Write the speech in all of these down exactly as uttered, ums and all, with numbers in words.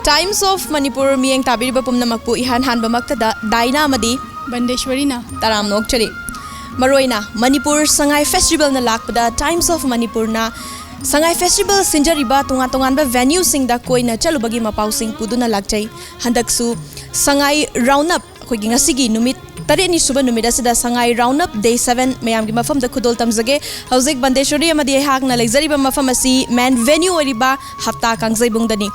Times of Manipur ꯃꯤꯠꯌꯦꯡ ꯇꯥꯕꯤꯔꯤꯕ ꯄꯨꯝꯅꯃꯛꯄꯨ ꯏꯍꯥꯟ ꯍꯥꯟꯕꯃꯛꯇꯗ ꯗꯥꯏꯅꯥ ꯑꯃꯗꯤ ꯕꯟꯗꯦꯁ꯭ꯋꯔꯤꯅ ꯇꯔꯥꯝꯅ ꯑꯣꯛꯆꯔꯤ꯫ ꯃꯔꯨꯑꯣꯏꯅ ꯃꯅꯤꯄꯨꯔ ꯁꯉꯥꯏ ꯐꯦꯁꯇꯤꯚꯦꯜꯅ ꯂꯥꯛꯄꯗ Times of ꯃꯅꯤꯄꯨꯔꯅ ꯁꯉꯥꯏ ꯐꯦꯁꯇꯤꯚꯦꯜ ꯁꯤꯟꯖꯔꯤꯕ ꯇꯣꯉꯥꯟ ꯇꯣꯉꯥꯟꯕ ꯚꯦꯅ꯭ꯌꯨꯁꯤꯡꯗ ꯀꯣꯏꯅ ꯆꯠꯂꯨꯕꯒꯤ ꯃꯄꯥꯎꯁꯤꯡ ꯄꯨꯗꯨꯅ ꯂꯥꯛꯆꯩ꯫ ꯍꯟꯗꯛꯁꯨ ꯁꯉꯥꯏ ꯔꯥꯎꯟ ꯑꯞ ꯑꯩꯈꯣꯏꯒꯤ ꯉꯁꯤꯒꯤ ꯅꯨꯃꯤꯠ ꯇꯔꯦꯠꯅꯤ ꯁꯨꯕ ꯅꯨꯃꯤꯠ ꯑꯁꯤꯗ ꯁꯉꯥꯏ ꯔꯥꯎꯟ ꯑꯞ ꯗꯦ ꯁꯚꯦꯟ ꯃꯌꯥꯝꯒꯤ ꯃꯐꯝꯗ ꯈꯨꯗꯣꯜ ꯇꯝꯖꯒꯦ꯫ ꯍꯧꯖꯤꯛ ꯕꯟꯗꯦꯁ꯭ꯋꯔꯤ ꯑꯃꯗꯤ ꯑꯩꯍꯥꯛꯅ ꯂꯩꯖꯔꯤꯕ ꯃꯐꯝ ꯑꯁꯤ ꯃꯦꯟ ꯚꯦꯅ꯭ꯌꯨ ꯑꯣꯏꯔꯤꯕ ꯍꯞꯇꯥ ꯀꯥꯡꯖꯩꯕꯨꯡꯗꯅꯤ꯫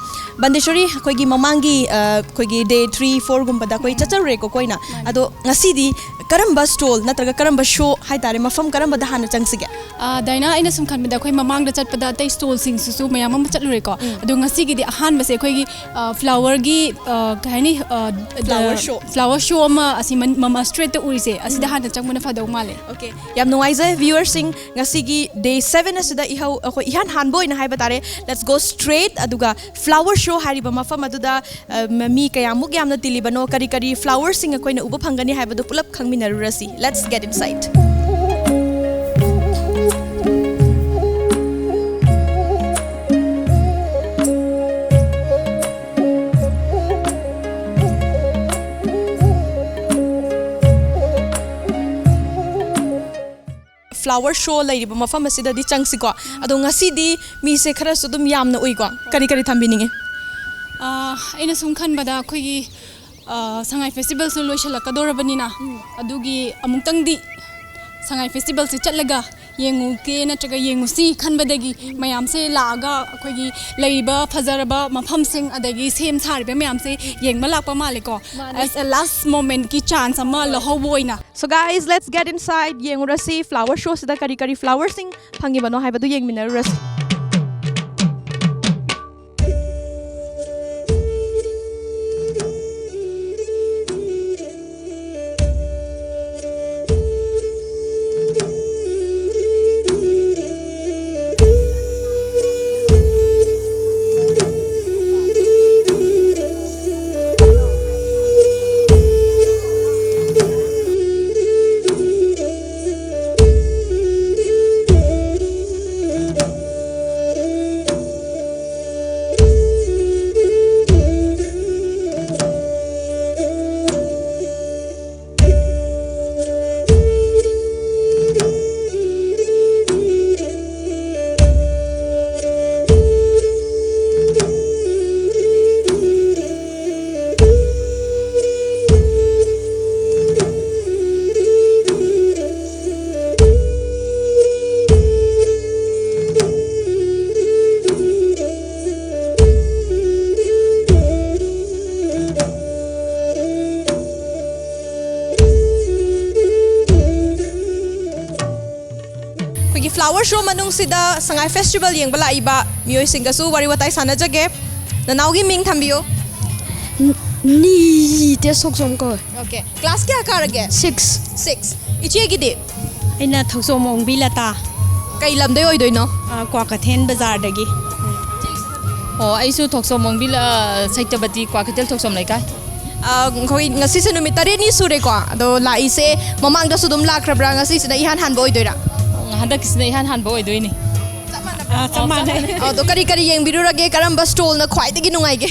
ꯕꯟꯗꯦꯁ꯭ꯋꯔꯤ, ꯑꯩꯈꯣꯏꯒꯤ ꯃꯃꯥꯡꯒꯤ, ꯑ, ꯑꯩꯈꯣꯏꯒꯤ ꯗꯦ ꯊ꯭ꯔꯤ, ꯐꯣꯔꯒꯨꯝꯕꯗ ꯑꯩꯈꯣꯏ ꯆꯠꯆꯔꯨꯔꯦꯀꯣ ꯀꯣꯏꯅ꯫ ꯃꯥꯅꯤ꯫ ꯑꯗꯣ ꯉꯁꯤꯗꯤ ꯀꯔꯝꯕ ꯁ꯭ꯇꯣꯜ ꯅꯠꯇ꯭ꯔꯒ ꯀꯔꯝꯕ ꯁꯣ ꯍꯥꯏꯇꯥꯔꯦ, ꯃꯐꯝ ꯀꯔꯝꯕꯗ ꯍꯥꯟꯅ ꯆꯪꯁꯤꯒꯦ? ꯑ, ꯗꯥꯏꯅꯥ, ꯑꯩꯅ ꯁꯨꯝ ꯈꯟꯕꯗ ꯑꯩꯈꯣꯏ ꯃꯃꯥꯡꯗ ꯆꯠꯄꯗ ꯑꯇꯩ ꯁ꯭ꯇꯣꯜꯁꯤꯡꯁꯤꯁꯨ ꯃꯌꯥꯝ ꯑꯃ ꯆꯠꯂꯨꯔꯦꯀꯣ꯫ ꯎꯝ꯫ ꯑꯗꯣ ꯉꯁꯤꯒꯤꯗꯤ ꯑꯍꯥꯟꯕꯁꯦ ꯑꯩꯈꯣꯏꯒꯤ, ꯑ, ꯐ꯭ꯂꯥꯋꯔꯒꯤ, ꯑ, ꯀꯩ ꯍꯥꯏꯅꯤ, ꯑ, ꯐ꯭ꯂꯥꯋꯔ ꯁꯣ꯫ ꯐ꯭ꯂꯥꯋꯔ ꯁꯣ ꯑꯃ ꯑꯁꯤ ꯃꯟ-, ꯃꯃꯥ ꯁ꯭ꯇ꯭ꯔꯤꯠꯇ ꯎꯔꯤꯁꯦ, ꯑꯁꯤꯗ ꯎꯝ꯫ ꯍꯥꯟꯅ ꯆꯪꯕꯅ ꯐꯗꯧ ꯃꯥꯜꯂꯦ꯫ ꯑꯣꯀꯦ, ꯌꯥꯝ ꯅꯨꯡꯉꯥꯏꯖꯩ ꯚ꯭ꯌꯨꯋꯔꯁꯤꯡ, ꯉꯁꯤꯒꯤ ꯗꯦ ꯁꯚꯦꯟ ꯑꯁꯤꯗ ꯏꯍꯧ-, ꯑꯩꯈꯣꯏ ꯏꯍꯥꯟ ꯍꯥꯟꯕ ꯑꯣꯏꯅ ꯍꯥꯏꯕ ꯇꯥꯔꯦ, let's go straight, ꯑꯗꯨꯒ ꯐ꯭ꯂꯥꯋꯔ ꯁꯣ ꯍꯥꯏꯔꯤꯕ ꯃꯐꯝ ꯑꯗꯨꯗ, ꯑ, ꯃ-, ꯃꯤ ꯀꯌꯥꯃꯨꯛ ꯌꯥꯝꯅ ꯇꯤꯜꯂꯤꯕꯅꯣ, ꯀꯔꯤ ꯀꯔꯤ ꯐ꯭ꯂꯥꯋꯔꯁꯤꯡ ꯑꯩꯈꯣꯏꯅ ꯎꯕ ꯐꯪꯒꯅꯤ ꯍꯥꯏꯕꯗꯨ ꯄꯨꯂꯞ ꯈꯪꯃꯤꯟꯅꯔꯨꯔꯁꯤ꯫ Let's get inside. ꯐ꯭ꯂꯥꯋꯔ ꯁꯣ ꯂꯩꯔꯤꯕ ꯃꯐꯝ ꯑꯁꯤꯗꯗꯤ ꯆꯪꯁꯤꯀꯣ꯫ ꯑꯗꯣ ꯉꯁꯤꯗꯤ ꯃꯤꯁꯦ ꯈꯔꯁꯨ ꯑꯗꯨꯝ ꯌꯥꯝꯅ ꯎꯏꯀꯣ꯫ ꯀꯔꯤ ꯀꯔꯤ ꯊꯝꯕꯤꯅꯤꯡꯉꯤ? ꯑꯥ, ꯑꯩꯅ ꯁꯨꯝ ꯈꯟꯕꯗ ꯑꯩꯈꯣꯏꯒꯤ, ꯑꯥ, ꯁꯉꯥꯏ ꯐꯦꯁꯇꯤꯚꯦꯜꯁꯨ ꯂꯣꯏꯁꯤꯜꯂꯛꯀꯗꯧꯔꯕꯅꯤꯅ, ꯎꯝ꯫ ꯑꯗꯨꯒꯤ ꯑꯃꯨꯛꯇꯪꯗꯤ ꯁꯉꯥꯏ ꯐꯦꯁꯇꯤꯚꯦꯜꯁꯦ ꯆꯠꯂꯒ ꯌꯦꯡꯉꯨꯒꯦ ꯅꯠꯇ꯭ꯔꯒ ꯌꯦꯡꯉꯨꯁꯤ ꯈꯟꯕꯗꯒꯤ ꯃꯌꯥꯝꯁꯦ ꯂꯥꯛꯑꯒ ꯑꯩꯈꯣꯏꯒꯤ ꯂꯩꯔꯤꯕ ꯐꯖꯔꯕ ꯃꯐꯝꯁꯤꯡ ꯑꯗꯒꯤ ꯁꯦꯝ ꯁꯥꯔꯤꯕ ꯃꯌꯥꯝꯁꯦ ꯌꯦꯡꯕ ꯂꯥꯛꯄ ꯃꯥꯜꯂꯦꯀꯣ꯫ ꯃꯥꯅꯦ꯫ As a last momentꯀꯤ chance ꯑꯃ ꯂꯧꯍꯧꯕ ꯑꯣꯏꯅ꯫ So guys, let's get inside. ꯌꯦꯡꯉꯨꯔꯁꯤ ꯐ꯭ꯂꯥꯋꯔ ꯁꯣꯁꯤꯗ ꯀꯔꯤ ꯀꯔꯤ ꯐ꯭ꯂꯥꯋꯔꯁꯤꯡ ꯐꯪꯉꯤꯕꯅꯣ ꯍꯥꯏꯕꯗꯨ ꯌꯦꯡꯃꯤꯟꯅꯔꯨꯔꯁꯤ꯫ ꯐ꯭ꯂꯥꯋꯔ ꯁꯣ ꯃꯅꯨꯡꯁꯤꯗ ꯁꯉꯥꯏ ꯐꯦꯁꯇꯤꯚꯦꯜ ꯌꯦꯡꯕ ꯂꯥꯛꯏꯕ ꯃꯤꯑꯣꯏꯁꯤꯡꯒꯁꯨ ꯋꯥꯔꯤ ꯋꯥꯇꯥꯏ ꯁꯥꯟꯅꯖꯒꯦ꯫ ꯅꯅꯥꯎꯒꯤ ꯃꯤꯡ ꯊꯝꯕꯤꯌꯨ꯫ ꯅꯤꯇꯦꯁ ꯊꯣꯛꯆꯣꯝ ꯀꯧꯋꯦ꯫ ꯑꯣꯀꯦ, ꯀ꯭ꯂꯥꯁ ꯀꯌꯥ ꯀꯥꯔꯒꯦ? ꯁꯤꯛꯁ꯫ ꯁꯤꯛꯁ꯫ ꯏꯆꯦꯒꯤꯗꯤ? ꯑꯩꯅ ꯊꯣꯛꯆꯣꯝ ꯑꯣꯡꯕꯤ ꯂꯇꯥ꯫ ꯀꯩ ꯂꯝꯗꯩ ꯑꯣꯏꯗꯣꯏꯅꯣ? ꯑꯥ, ꯀ꯭ꯋꯥꯀꯩꯊꯦꯜ ꯕꯖꯥꯔꯗꯒꯤ꯫ ꯑꯣ, ꯑꯩꯁꯨ ꯊꯣꯛꯆꯣꯝ ꯑꯣꯡꯕꯤ ꯂ-, ꯁꯩꯇꯕꯇꯤ ꯀ꯭ꯋꯥꯀꯩꯊꯦꯜ ꯊꯣꯛꯆꯣꯝ ꯂꯩꯀꯥꯏ꯫ ꯑ, ꯑꯩꯈꯣꯏ ꯉꯁꯤꯁꯦ ꯅꯨꯃꯤꯠ ꯇꯔꯦꯠꯅꯤ ꯁꯨꯔꯦꯀꯣ, ꯑꯗꯣ ꯂꯥꯛꯏꯁꯦ ꯃꯃꯥꯡꯗꯁꯨ ꯑꯗꯨꯝ ꯂꯥꯛꯈ꯭ꯔꯕ꯭ꯔꯥ? ꯉꯁꯤꯁꯤꯅ ꯏꯍꯥꯟ ꯍꯥꯟꯕ ꯑꯣꯏꯗꯣꯏꯔꯥ? ꯍꯟꯗꯛꯀꯤꯁꯤꯅ ꯏꯍꯥꯟ ꯍꯥꯟꯕ ꯑꯣꯏꯗꯣꯏꯅꯤ꯫ ꯑꯥ, ꯆꯞ ꯃꯥꯟꯅꯩ꯫ ꯑꯗꯣ ꯀꯔꯤ ꯀꯔꯤ ꯌꯦꯡꯕꯤꯔꯨꯔꯒꯦ? ꯀꯔꯝꯕ ꯁ꯭ꯇꯣꯜꯅ ꯈ꯭ꯋꯥꯏꯗꯒꯤ ꯅꯨꯡꯉꯥꯏꯒꯦ?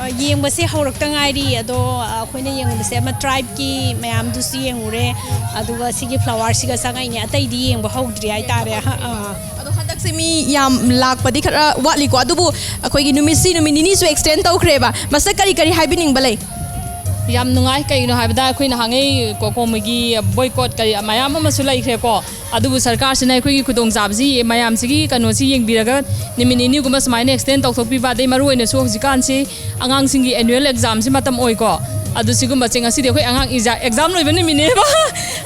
ꯑ, ꯌꯦꯡꯕꯁꯦ ꯍꯧꯔꯛꯇ ꯉꯥꯏꯔꯤ, ꯑꯗꯣ, ꯑ, ꯑꯩꯈꯣꯏꯅ ꯌꯦꯡꯕꯁꯦ ꯑꯃ ꯇ꯭ꯔꯥꯏꯕꯀꯤ ꯃꯌꯥꯝꯗꯨꯁꯨ ꯌꯦꯡꯉꯨꯔꯦ, ꯑꯗꯨꯒ ꯁꯤꯒꯤ ꯐ꯭ꯂꯥꯋꯔꯁꯤꯒ ꯆꯪꯉꯛꯏꯅꯦ, ꯑꯇꯩꯗꯤ ꯌꯦꯡꯕ ꯍꯧꯗ꯭ꯔꯤ ꯍꯥꯏꯇꯥꯔꯦ꯫ ꯑꯥ꯫ ꯑꯗꯣ ꯍꯟꯗꯛꯁꯦ ꯃꯤ ꯌꯥꯝ ꯂꯥꯛꯄꯗꯤ ꯈꯔ ꯋꯥꯠꯂꯤꯀꯣ, ꯑꯗꯨꯕꯨ ꯑꯩꯈꯣꯏꯒꯤ ꯅꯨꯃꯤꯠꯁꯤ ꯅꯨꯃꯤꯠ ꯅꯤꯅꯤꯁꯨ ꯑꯦꯛꯁꯇꯦꯟ ꯇꯧꯈ꯭ꯔꯦꯕ, ꯃꯁꯤꯗ ꯀꯔꯤ ꯀꯔꯤ ꯍꯥꯏꯕꯤꯅꯤꯡꯕ ꯂꯩ? ꯌꯥꯝ ꯅꯨꯡꯉꯥꯏ꯫ ꯀꯩꯒꯤꯅꯣ ꯍꯥꯏꯕꯗ ꯑꯩꯈꯣꯏ ꯅꯍꯥꯟꯉꯩ ꯀꯣ-, ꯀꯣꯃꯒꯤ ꯕꯣꯏꯀꯣꯠ ꯀꯔꯤ ꯃꯌꯥꯝ ꯑꯃꯁꯨ ꯂꯩꯈ꯭ꯔꯦꯀꯣ, ꯑꯗꯨꯕꯨ ꯁꯔꯀꯥꯔꯁꯤꯅ ꯑꯩꯈꯣꯏꯒꯤ ꯈꯨꯗꯣꯡꯆꯥꯕꯁꯤ, ꯃꯌꯥꯝꯁꯤꯒꯤ ꯀꯩꯅꯣꯁꯤ ꯌꯦꯡꯕꯤꯔꯒ ꯅꯨꯃꯤꯠ ꯅꯤꯅꯤꯒꯨꯝꯕ ꯁꯨꯃꯥꯏꯅ ꯑꯦꯛꯁꯇꯦꯟ ꯇꯧꯊꯣꯛꯄꯤꯕ, ꯑꯗꯩ ꯃꯔꯨꯑꯣꯏꯅꯁꯨ ꯍꯧꯖꯤꯛꯀꯥꯟꯁꯤ ꯑꯉꯥꯡꯁꯤꯡꯒꯤ ꯑꯦꯅꯨꯋꯦꯜ ꯑꯦꯛꯖꯥꯝꯁꯤ ꯃꯇꯝ ꯑꯣꯏꯀꯣ, ꯑꯗꯨ ꯁꯤꯒꯨꯝꯕꯁꯦ ꯉꯁꯤꯗꯤ ꯑꯩꯈꯣꯏ ꯑꯉꯥꯡ ꯑꯦꯛꯖꯥꯝ ꯂꯣꯏꯕ ꯅꯨꯃꯤꯠꯅꯦꯕ꯫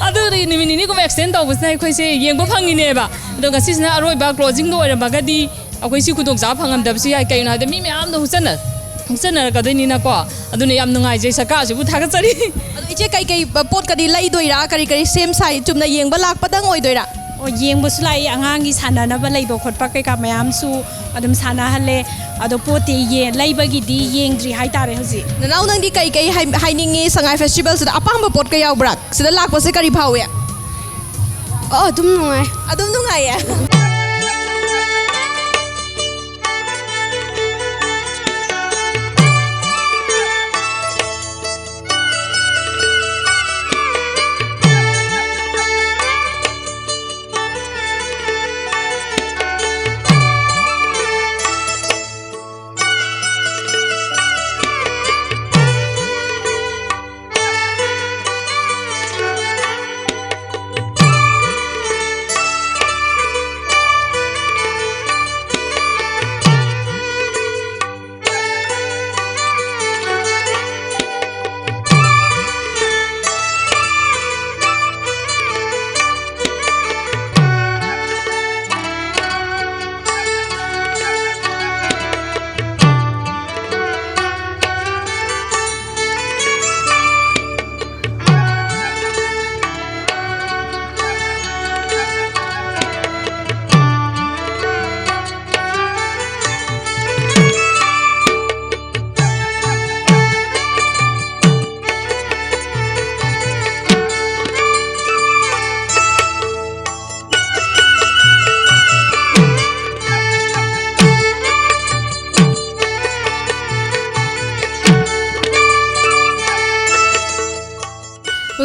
ꯑꯗꯨꯗꯤ ꯅꯨꯃꯤꯠ ꯅꯤꯅꯤꯒꯨꯝꯕ ꯑꯦꯛꯁꯇꯦꯟ ꯇꯧꯕꯁꯤꯅ ꯑꯩꯈꯣꯏꯁꯦ ꯌꯦꯡꯕ ꯐꯪꯉꯤꯅꯦꯕ꯫ ꯑꯗꯣ ꯉꯁꯤꯁꯤꯅ ꯑꯔꯣꯏꯕ ꯀ꯭ꯂꯣꯖꯤꯡꯗꯣ ꯑꯣꯏꯔꯝꯃꯒꯗꯤ ꯑꯩꯈꯣꯏ ꯁꯤ ꯈꯨꯗꯣꯡꯆꯥꯕ ꯐꯪꯉꯝꯗꯕꯁꯨ ꯌꯥꯏ꯫ ꯀꯩꯒꯤꯅꯣ ꯍꯥꯏꯕꯗ ꯃꯤ ꯃꯌꯥꯝꯗꯣ ꯍꯨꯆꯟꯅ-, ꯍꯨꯆꯟꯅꯔꯛꯀꯗꯣꯏꯅꯤꯅꯀꯣ꯫ ꯑꯗꯨꯅ ꯌꯥꯝ ꯅꯨꯡꯉꯥꯏꯖꯩ, ꯁꯔꯀꯥꯔꯁꯤꯕꯨ ꯊꯥꯒꯠꯆꯔꯤ꯫ ꯑꯗꯣ ꯏꯆꯦ, ꯀꯩꯀꯩ ꯄꯣꯠꯀꯗꯤ ꯂꯩꯗꯣꯏꯔꯥ? ꯀꯔꯤ ꯀꯔꯤ ꯁꯦꯝ ꯁꯥꯏ? ꯆꯨꯝꯅ ꯌꯦꯡꯕ ꯂꯥꯛꯄꯗꯪ ꯑꯣꯏꯗꯣꯏꯔꯥ? ꯑꯣ, ꯌꯦꯡꯕꯁꯨ ꯂꯥꯛꯏ, ꯑꯉꯥꯡꯒꯤ ꯁꯥꯟꯅꯅꯕ ꯂꯩꯕ ꯈꯣꯠꯄ ꯀꯩꯀꯥ ꯃꯌꯥꯝꯁꯨ ꯑꯗꯨꯝ ꯁꯥꯟꯅꯍꯜꯂꯦ꯫ ꯑꯗꯣ ꯄꯣꯠꯇꯤ ꯌꯦ-, ꯂꯩꯕꯒꯤꯗꯤ ꯌꯦꯡꯗ꯭ꯔꯤ ꯍꯥꯏꯇꯥꯔꯦ ꯍꯧꯖꯤꯛ꯫ ꯅꯅꯥꯎ, ꯅꯪꯗꯤ ꯀꯩ ꯀꯩ ꯍꯥꯏ-, ꯍꯥꯏꯅꯤꯡꯉꯤ ꯁꯉꯥꯏ ꯐꯦꯁꯇꯤꯚꯦꯜꯁꯤꯗ? ꯑꯄꯥꯝꯕ ꯄꯣꯠꯀ ꯌꯥꯎꯕ꯭ꯔꯥ? ꯁꯤꯗ ꯂꯥꯛꯄꯁꯦ ꯀꯔꯤ ꯐꯥꯎꯏ? ꯑꯣ, ꯑꯗꯨꯝ ꯅꯨꯡꯉꯥꯏ꯫ ꯑꯗꯨꯝ ꯅꯨꯡꯉꯥꯏꯌꯦ?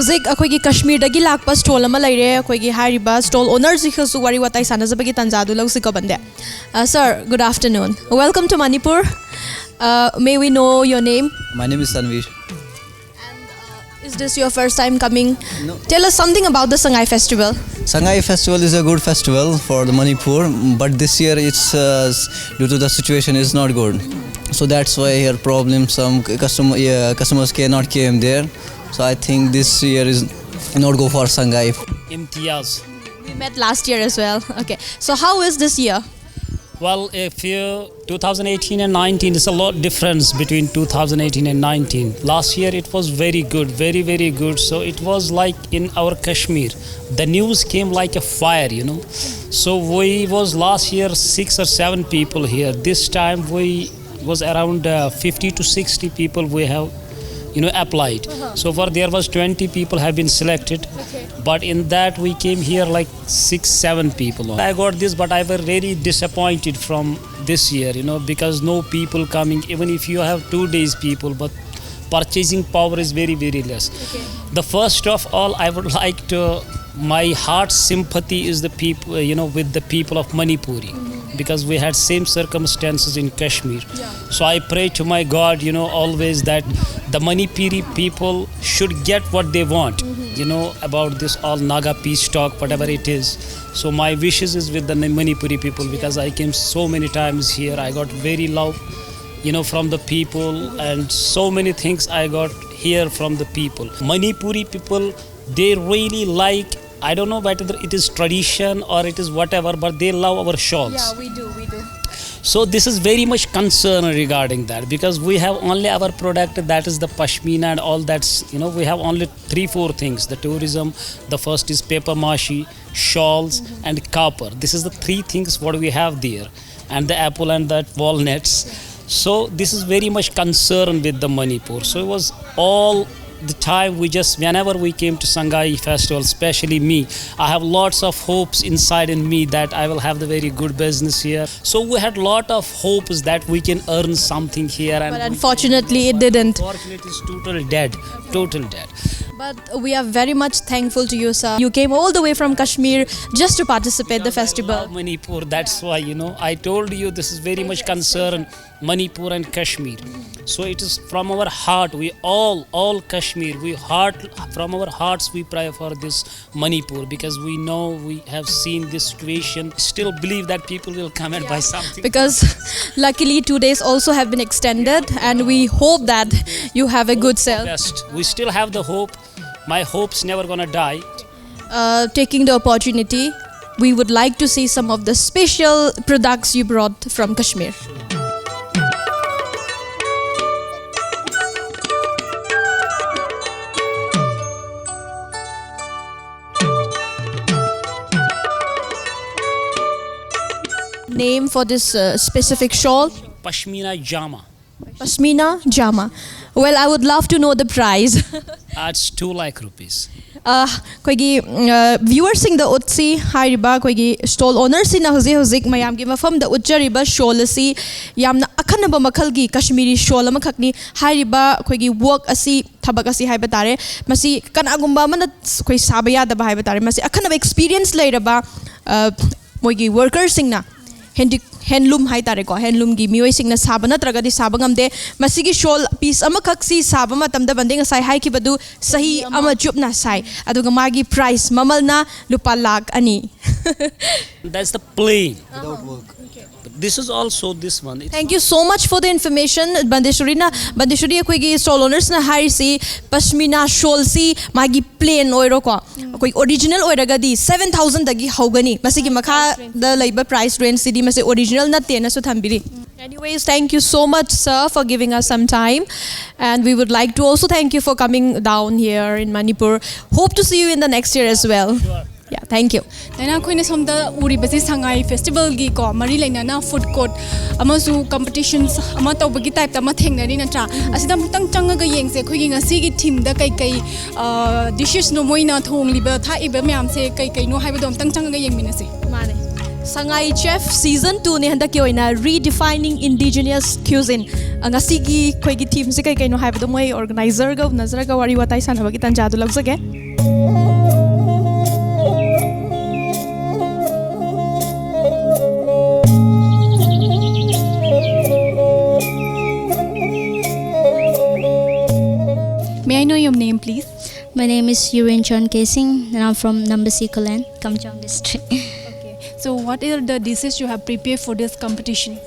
ꯍꯧꯖꯤꯛ ꯑꯩꯈꯣꯏꯒꯤ ꯀꯥꯁꯃꯤꯔꯗꯒꯤ ꯂꯥꯛꯄ ꯁ꯭ꯇꯣꯜ ꯑꯃ ꯂꯩꯔꯦ꯫ ꯑꯩꯈꯣꯏꯒꯤ ꯍꯥꯏꯔꯤꯕ ꯁ꯭ꯇꯣꯜ ꯑꯣꯅꯔꯁꯤꯒꯁꯨ ꯋꯥꯔꯤ ꯋꯥꯇꯥꯏ ꯁꯥꯟꯅꯖꯕꯒꯤ ꯇꯥꯟꯖꯥꯗꯨ ꯂꯧꯁꯤꯀꯣ ꯕꯟꯗꯦ꯫ Uh, sir, good afternoon. Welcome to Manipur. Uh, may we know your name? My name is Tanvir. Is this your first time coming? No. Tell us something about the Sangai festival. Sangai festival is a good festival for the Manipur, but this year it's uh, s- due to the situation is not good. So that's why here problem, some c- customer yeah, customers cannot came there. So I think this year is not go for Sangai. Imtiaz. We met last year as well. Okay. So how is this year? Well, if you two thousand eighteen and nineteen, it's a lot difference between two thousand eighteen and nineteen. Last year it was very good, very very good. So it was like in our Kashmir, the news came like a fire, you know. So we was last year six or seven people here. This time we was around uh, fifty to sixty people we have, you know, applied. So far there was twenty people have been selected. But in that we came here like six, seven people. I got this, but I was very disappointed from this year, you know, because no people coming. Even if you have two days people, but purchasing power is very very less. The first of all, I would like to, my heart sympathy is the people, you know, with the people of Manipuri, because we had same circumstances in Kashmir. So I pray to my God, you know, always that the Manipuri people should get what they want, you know, about this all Naga peace talk, whatever it is. So my wishes is with the Manipuri people, because I came so many times here. I got very love, you know, from the people, and so many things I got here from the people. Manipuri people, they really like, I don't know whether it is tradition or it is whatever, but they love our shawls. Yeah, we do, we do. So this is very much concern regarding that, because we have only our product, that is the pashmina and all that's, you know, we have only three, four things. The tourism, the first is paper mache, shawls, and copper. This is the three things what we have there, and the apple and that walnuts. So this is very much concerned with the Manipur. So it was all the time we just, whenever we came to Sangai festival, especially me, I have lots of hopes inside in me that I will have the very good business here. So we had lot of hopes that we can earn something here, and But unfortunately, it didn't. Unfortunately, it's total dead, total dead. But we are very much thankful to you, sir. You came all the way from Kashmir just to participate the festival. Manipur, that's why, you know, I told you this is very much concern Manipur and Kashmir. So it is from our heart, we all, all Kashmir, we heart, from our hearts we pray for this Manipur, because we know, we have seen this situation. Still believe that people will come and buy something. Because luckily two days also have been extended, and we hope that you have a good sale. Best. We still have the hope. My hope's never gonna die. Uh, taking the opportunity, we would like to see some of the special products you brought from Kashmir. Name for this uh, specific shawl? Pashmina Jama. Pashmina Jama. Well, I would love to know the price. That's two lakh rupees. ꯑꯩꯈꯣꯏꯒꯤ ꯚ꯭ꯌꯨꯋꯔꯁꯤꯡꯗ ꯎꯠꯁꯤ꯫ ꯍꯥꯏꯔꯤꯕ ꯑꯩꯈꯣꯏꯒꯤ stall ꯑꯣꯅꯔꯁꯤꯅ ꯍꯧꯖꯤꯛ ꯍꯧꯖꯤꯛ ꯃꯌꯥꯝꯒꯤ ꯃꯐꯝꯗ ꯎꯠꯆꯔꯤꯕ soul ꯑꯁꯤ ꯌꯥꯝꯅ ꯑꯈꯟꯅꯕ ꯃꯈꯜꯒꯤ ꯀꯥꯁꯃꯤꯔꯤ ꯁꯣꯜ ꯑꯃꯈꯛꯅꯤ꯫ ꯍꯥꯏꯔꯤꯕ ꯑꯩꯈꯣꯏꯒꯤ ꯋꯥꯔꯛ ꯑꯁꯤ, ꯊꯕꯛ ꯑꯁꯤ ꯍꯥꯏꯕ ꯇꯥꯔꯦ, ꯃꯁꯤ ꯀꯅꯥꯒꯨꯝꯕ ꯑꯃꯅ ꯑꯩꯈꯣꯏ ꯁꯥꯕ ꯌꯥꯗꯕ ꯍꯥꯏꯕ ꯇꯥꯔꯦ, ꯃꯁꯤ ꯑꯈꯟꯅꯕ ꯑꯦꯛꯁꯄꯤꯔꯤꯌꯦꯟꯁ ꯂꯩꯔꯕ ꯃꯣꯏꯒꯤ ꯋꯥꯔꯀꯔꯁꯤꯡꯅ, ꯍꯦꯟꯗꯤ ꯍꯦꯟꯂꯨꯝ ꯍꯥꯏꯇꯥꯔꯦꯀꯣ, ꯍꯦꯟꯂꯨꯝꯒꯤ ꯃꯤꯑꯣꯏꯁꯤꯡꯅ ꯁꯥꯕ ꯅꯠꯇ꯭ꯔꯒꯗꯤ ꯁꯥꯕ ꯉꯝꯗꯦ꯫ ꯃꯁꯤꯒꯤ ꯁꯣꯜ ꯄꯤꯁ ꯑꯃꯈꯛꯁꯤ ꯁꯥꯕ ꯃꯇꯝꯗ ꯕꯟꯗꯦ ꯉꯁꯥꯏ ꯍꯥꯏꯈꯤꯕꯗꯨ ꯆꯍꯤ ꯑꯃ ꯆꯨꯞꯅ ꯁꯥꯏ꯫ ꯑꯗꯨꯒ ꯃꯥꯒꯤ ꯄ꯭ꯔꯥꯏꯁ ꯃꯃꯜꯅ ꯂꯨꯄꯥ ꯂꯥꯈ ꯑꯅꯤ꯫ That's the plain. Without work. But this is also this one. It's Thank you so much for the information, ꯕꯟꯗꯦꯁꯣꯔꯤꯅ꯫ ꯕꯟꯗꯦꯁꯣꯔꯤ, ꯑꯩꯈꯣꯏꯒꯤ ꯁꯣꯜ ꯑꯣꯅꯔꯁꯅ ꯍꯥꯏꯔꯤꯁꯤ ꯄꯁꯃꯤꯅꯥ ꯁꯣꯜꯁꯤ ꯃꯥꯒꯤ ꯄ꯭ꯂꯦꯟ ꯑꯣꯏꯔꯣꯀꯣ, ꯑꯩꯈꯣꯏ ꯑꯣꯔꯤꯖꯤꯅꯦꯜ ꯑꯣꯏꯔꯒꯗꯤ ꯁꯚꯦꯟ ꯊꯥꯎꯖꯟꯗꯒꯤ ꯍꯧꯒꯅꯤ꯫ ꯃꯁꯤꯒꯤ ꯃꯈꯥꯗ ꯂꯩꯕ ꯄ꯭ꯔꯥꯏꯁ ꯔꯦꯟꯖꯁꯤꯗꯤ ꯃꯁꯤ original ꯅꯠꯇꯦꯅꯁꯨ ꯊꯝꯕꯤꯔꯤ꯫ Anyways, thank you so much, sir, for giving us some time. And we would like to also thank you for coming down here in Manipur. Hope to see you in the next year as well. Yeah, thank you. ꯅꯅꯥ ꯑꯩꯈꯣꯏꯅ ꯁꯣꯝꯗ ꯎꯔꯤꯕꯁꯤ ꯁꯉꯥꯏ ꯐꯦꯁꯇꯤꯚꯦꯜꯒꯤꯀꯣ ꯃꯔꯤ ꯂꯩꯅꯅ food court ꯑꯃꯁꯨ ꯀꯝꯄꯤꯇꯤꯁꯟꯁ ꯑꯃ ꯇꯧꯕꯒꯤ ꯇꯥꯏꯞꯇ ꯑꯃ ꯊꯦꯡꯅꯔꯤ ꯅꯠꯇ꯭ꯔꯥ? ꯑꯁꯤꯗ ꯑꯃꯨꯛꯇꯪ ꯆꯪꯉꯒ ꯌꯦꯡꯁꯦ, ꯑꯩꯈꯣꯏꯒꯤ ꯉꯁꯤꯒꯤ ꯊꯤꯝꯗ ꯀꯩꯀꯩ ꯗꯤꯁꯦꯁꯅꯣ ꯃꯣꯏꯅ ꯊꯣꯡꯂꯤꯕ ꯊꯥꯛꯏꯕ ꯃꯌꯥꯝꯁꯦ ꯀꯩ ꯀꯩꯅꯣ ꯍꯥꯏꯕꯗꯣ ꯑꯃꯨꯛꯇꯪ ꯆꯪꯉꯒ ꯌꯦꯡꯃꯤꯟꯅꯁꯦ꯫ ꯃꯥꯅꯦ꯫ ꯁꯉꯥꯏ ꯆꯦꯐ ꯁꯤꯖꯟ ꯇꯨꯅꯦ ꯍꯟꯗꯛꯀꯤ ꯑꯣꯏꯅ, Redefining Indigenous Cuisine꯫ ꯑ, ꯉꯁꯤꯒꯤ ꯑꯩꯈꯣꯏꯒꯤ ꯊꯤꯝꯁꯦ ꯀꯩ ꯀꯩꯅꯣ ꯍꯥꯏꯕꯗꯣ ꯃꯣꯏ ꯑꯣꯔꯒꯅꯥꯏꯖꯔꯒ ꯎꯅꯖꯔꯒ ꯋꯥꯔꯤ ꯋꯥꯇꯥꯏ ꯁꯥꯟꯅꯕꯒꯤ ꯇꯥꯟꯖꯥꯗꯣ ꯂꯧꯖꯒꯦ꯫ May I know your name, please? My name is Yurin Chon Kesing, and I'm from Nambasi Khullen, Kamjong District. Okay. So, what are the dishes you have prepared for this competition?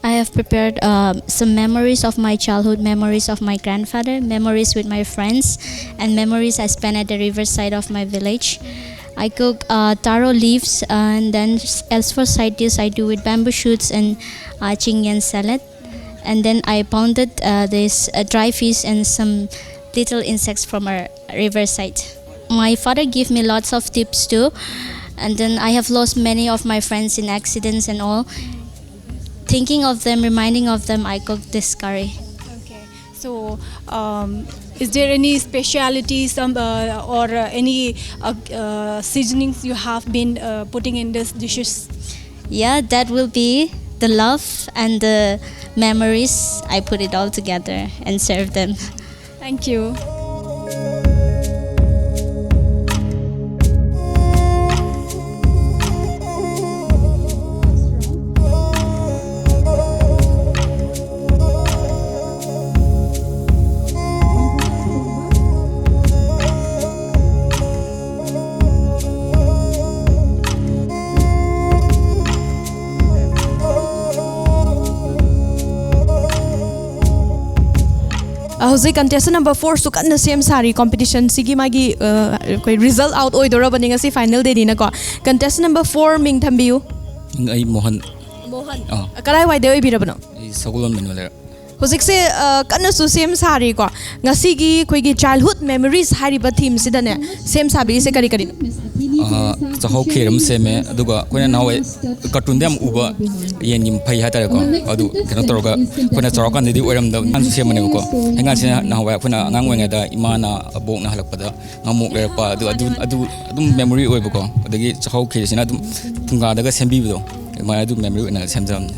I have prepared uh, some memories of my childhood, memories of my grandfather, memories with my friends, and memories I spent at the riverside of my village. I cook uh, taro leaves, and then s- as for side dish, I do with bamboo shoots and uh, chingyan salad. And then I pounded uh, this uh, dry fish and some little insects from our riverside. My father gave me lots of tips too, and then I have lost many of my friends in accidents and all. Thinking of them, reminding of them, I cooked this curry. Okay. So, um, is there any speciality, some uh, or uh, any uh, uh, seasonings you have been uh, putting in these dishes? Yeah, that will be the love and the memories. I put it all together and serve them. Thank you. ꯑ, ꯍꯧꯖꯤꯛ contestant number four ꯁꯨ ꯀꯟꯅ ꯁꯦꯝ ꯁꯥꯔꯤ꯫ Competition ꯁꯤꯒꯤ ꯃꯥꯒꯤ, ꯑ, ꯑꯩꯈꯣꯏ result out ꯑꯣꯏꯗꯧꯔꯕꯅꯤ, ꯉꯁꯤ final day ꯅꯤꯅꯀꯣ꯫ Contestant number four, ꯃꯤꯡ ꯊꯝꯕꯤꯌꯨ꯫ ꯑꯩ ꯃꯣꯍꯟ꯫ ꯃꯣꯍꯟ꯫ ꯑꯥ꯫ ꯀꯗꯥꯏꯋꯥꯏꯗꯩ ꯑꯣꯏꯕꯤꯔꯕꯅꯣ? ꯑꯩ ꯁꯒꯣꯜꯕꯟ ꯃꯅꯨꯡꯗ ꯂꯩꯔꯦ꯫ ꯍꯧꯖꯤꯛꯁꯦ ꯑ, ꯀꯟꯅꯁꯨ ꯁꯦꯝ ꯁꯥꯔꯤꯀꯣ꯫ ꯉꯁꯤꯒꯤ ꯑꯩꯈꯣꯏꯒꯤ childhood memories ꯍꯥꯏꯔꯤꯕ ꯊꯤꯝꯁꯤꯗꯅꯦ, ꯁꯦꯝ ꯁꯥꯕꯤꯔꯤꯁꯦ ꯀꯔꯤ ꯀꯔꯤꯅꯣ? ꯑ, ꯆꯥꯛꯍꯥꯎ ꯈꯦꯔ ꯑꯃ ꯁꯦꯝꯃꯦ꯫ ꯑꯗꯨꯒ ꯑꯩꯈꯣꯏꯅ ꯅꯍꯥꯟꯋꯥꯏ ꯀꯥꯔꯇꯨꯟꯗ ꯌꯥꯝ ꯎꯕ ꯌꯦꯟꯒꯤ ꯃꯐꯩ ꯍꯥꯏꯇꯥꯔꯦꯀꯣ, ꯑꯗꯨ ꯀꯩꯅꯣ ꯇꯧꯔꯒ ꯑꯩꯈꯣꯏꯅ ꯆꯥꯎꯔꯀꯥꯟꯗꯗꯤ ꯑꯣꯏꯔꯝꯗꯕ ꯑꯉꯥꯡꯁꯨ ꯁꯦꯝꯕꯅꯦꯕꯀꯣ꯫ ꯍꯩꯉꯥꯟꯁꯤꯅ ꯅꯍꯥꯟꯋꯥꯏ ꯑꯩꯈꯣꯏꯅ ꯑꯉꯥꯡ ꯑꯣꯏꯔꯤꯉꯩꯗ ꯏꯃꯥꯅ ꯑꯕꯣꯛꯅ ꯍꯜꯂꯛꯄꯗ ꯉꯥꯃꯣꯛ ꯂꯩꯔꯛꯄ, ꯑꯗꯨ ꯑꯗꯨ ꯑꯗꯨ ꯑꯗꯨꯝ ꯃꯦꯃꯣꯔꯤ ꯑꯣꯏꯕꯀꯣ꯫ ꯑꯗꯒꯤ ꯆꯥꯛꯍꯥꯎ ꯈꯦꯔꯁꯤꯅ ꯑꯗꯨꯝ ꯐꯨꯡꯒꯥꯗꯒ ꯁꯦꯝꯕꯤꯕꯗꯣ, ꯑꯗꯨꯃꯥꯏꯅ ꯑꯗꯨꯝ ꯃꯦꯃꯣꯔꯤ ꯑꯣꯏꯅ ꯁꯦꯝꯖꯕꯅꯦ꯫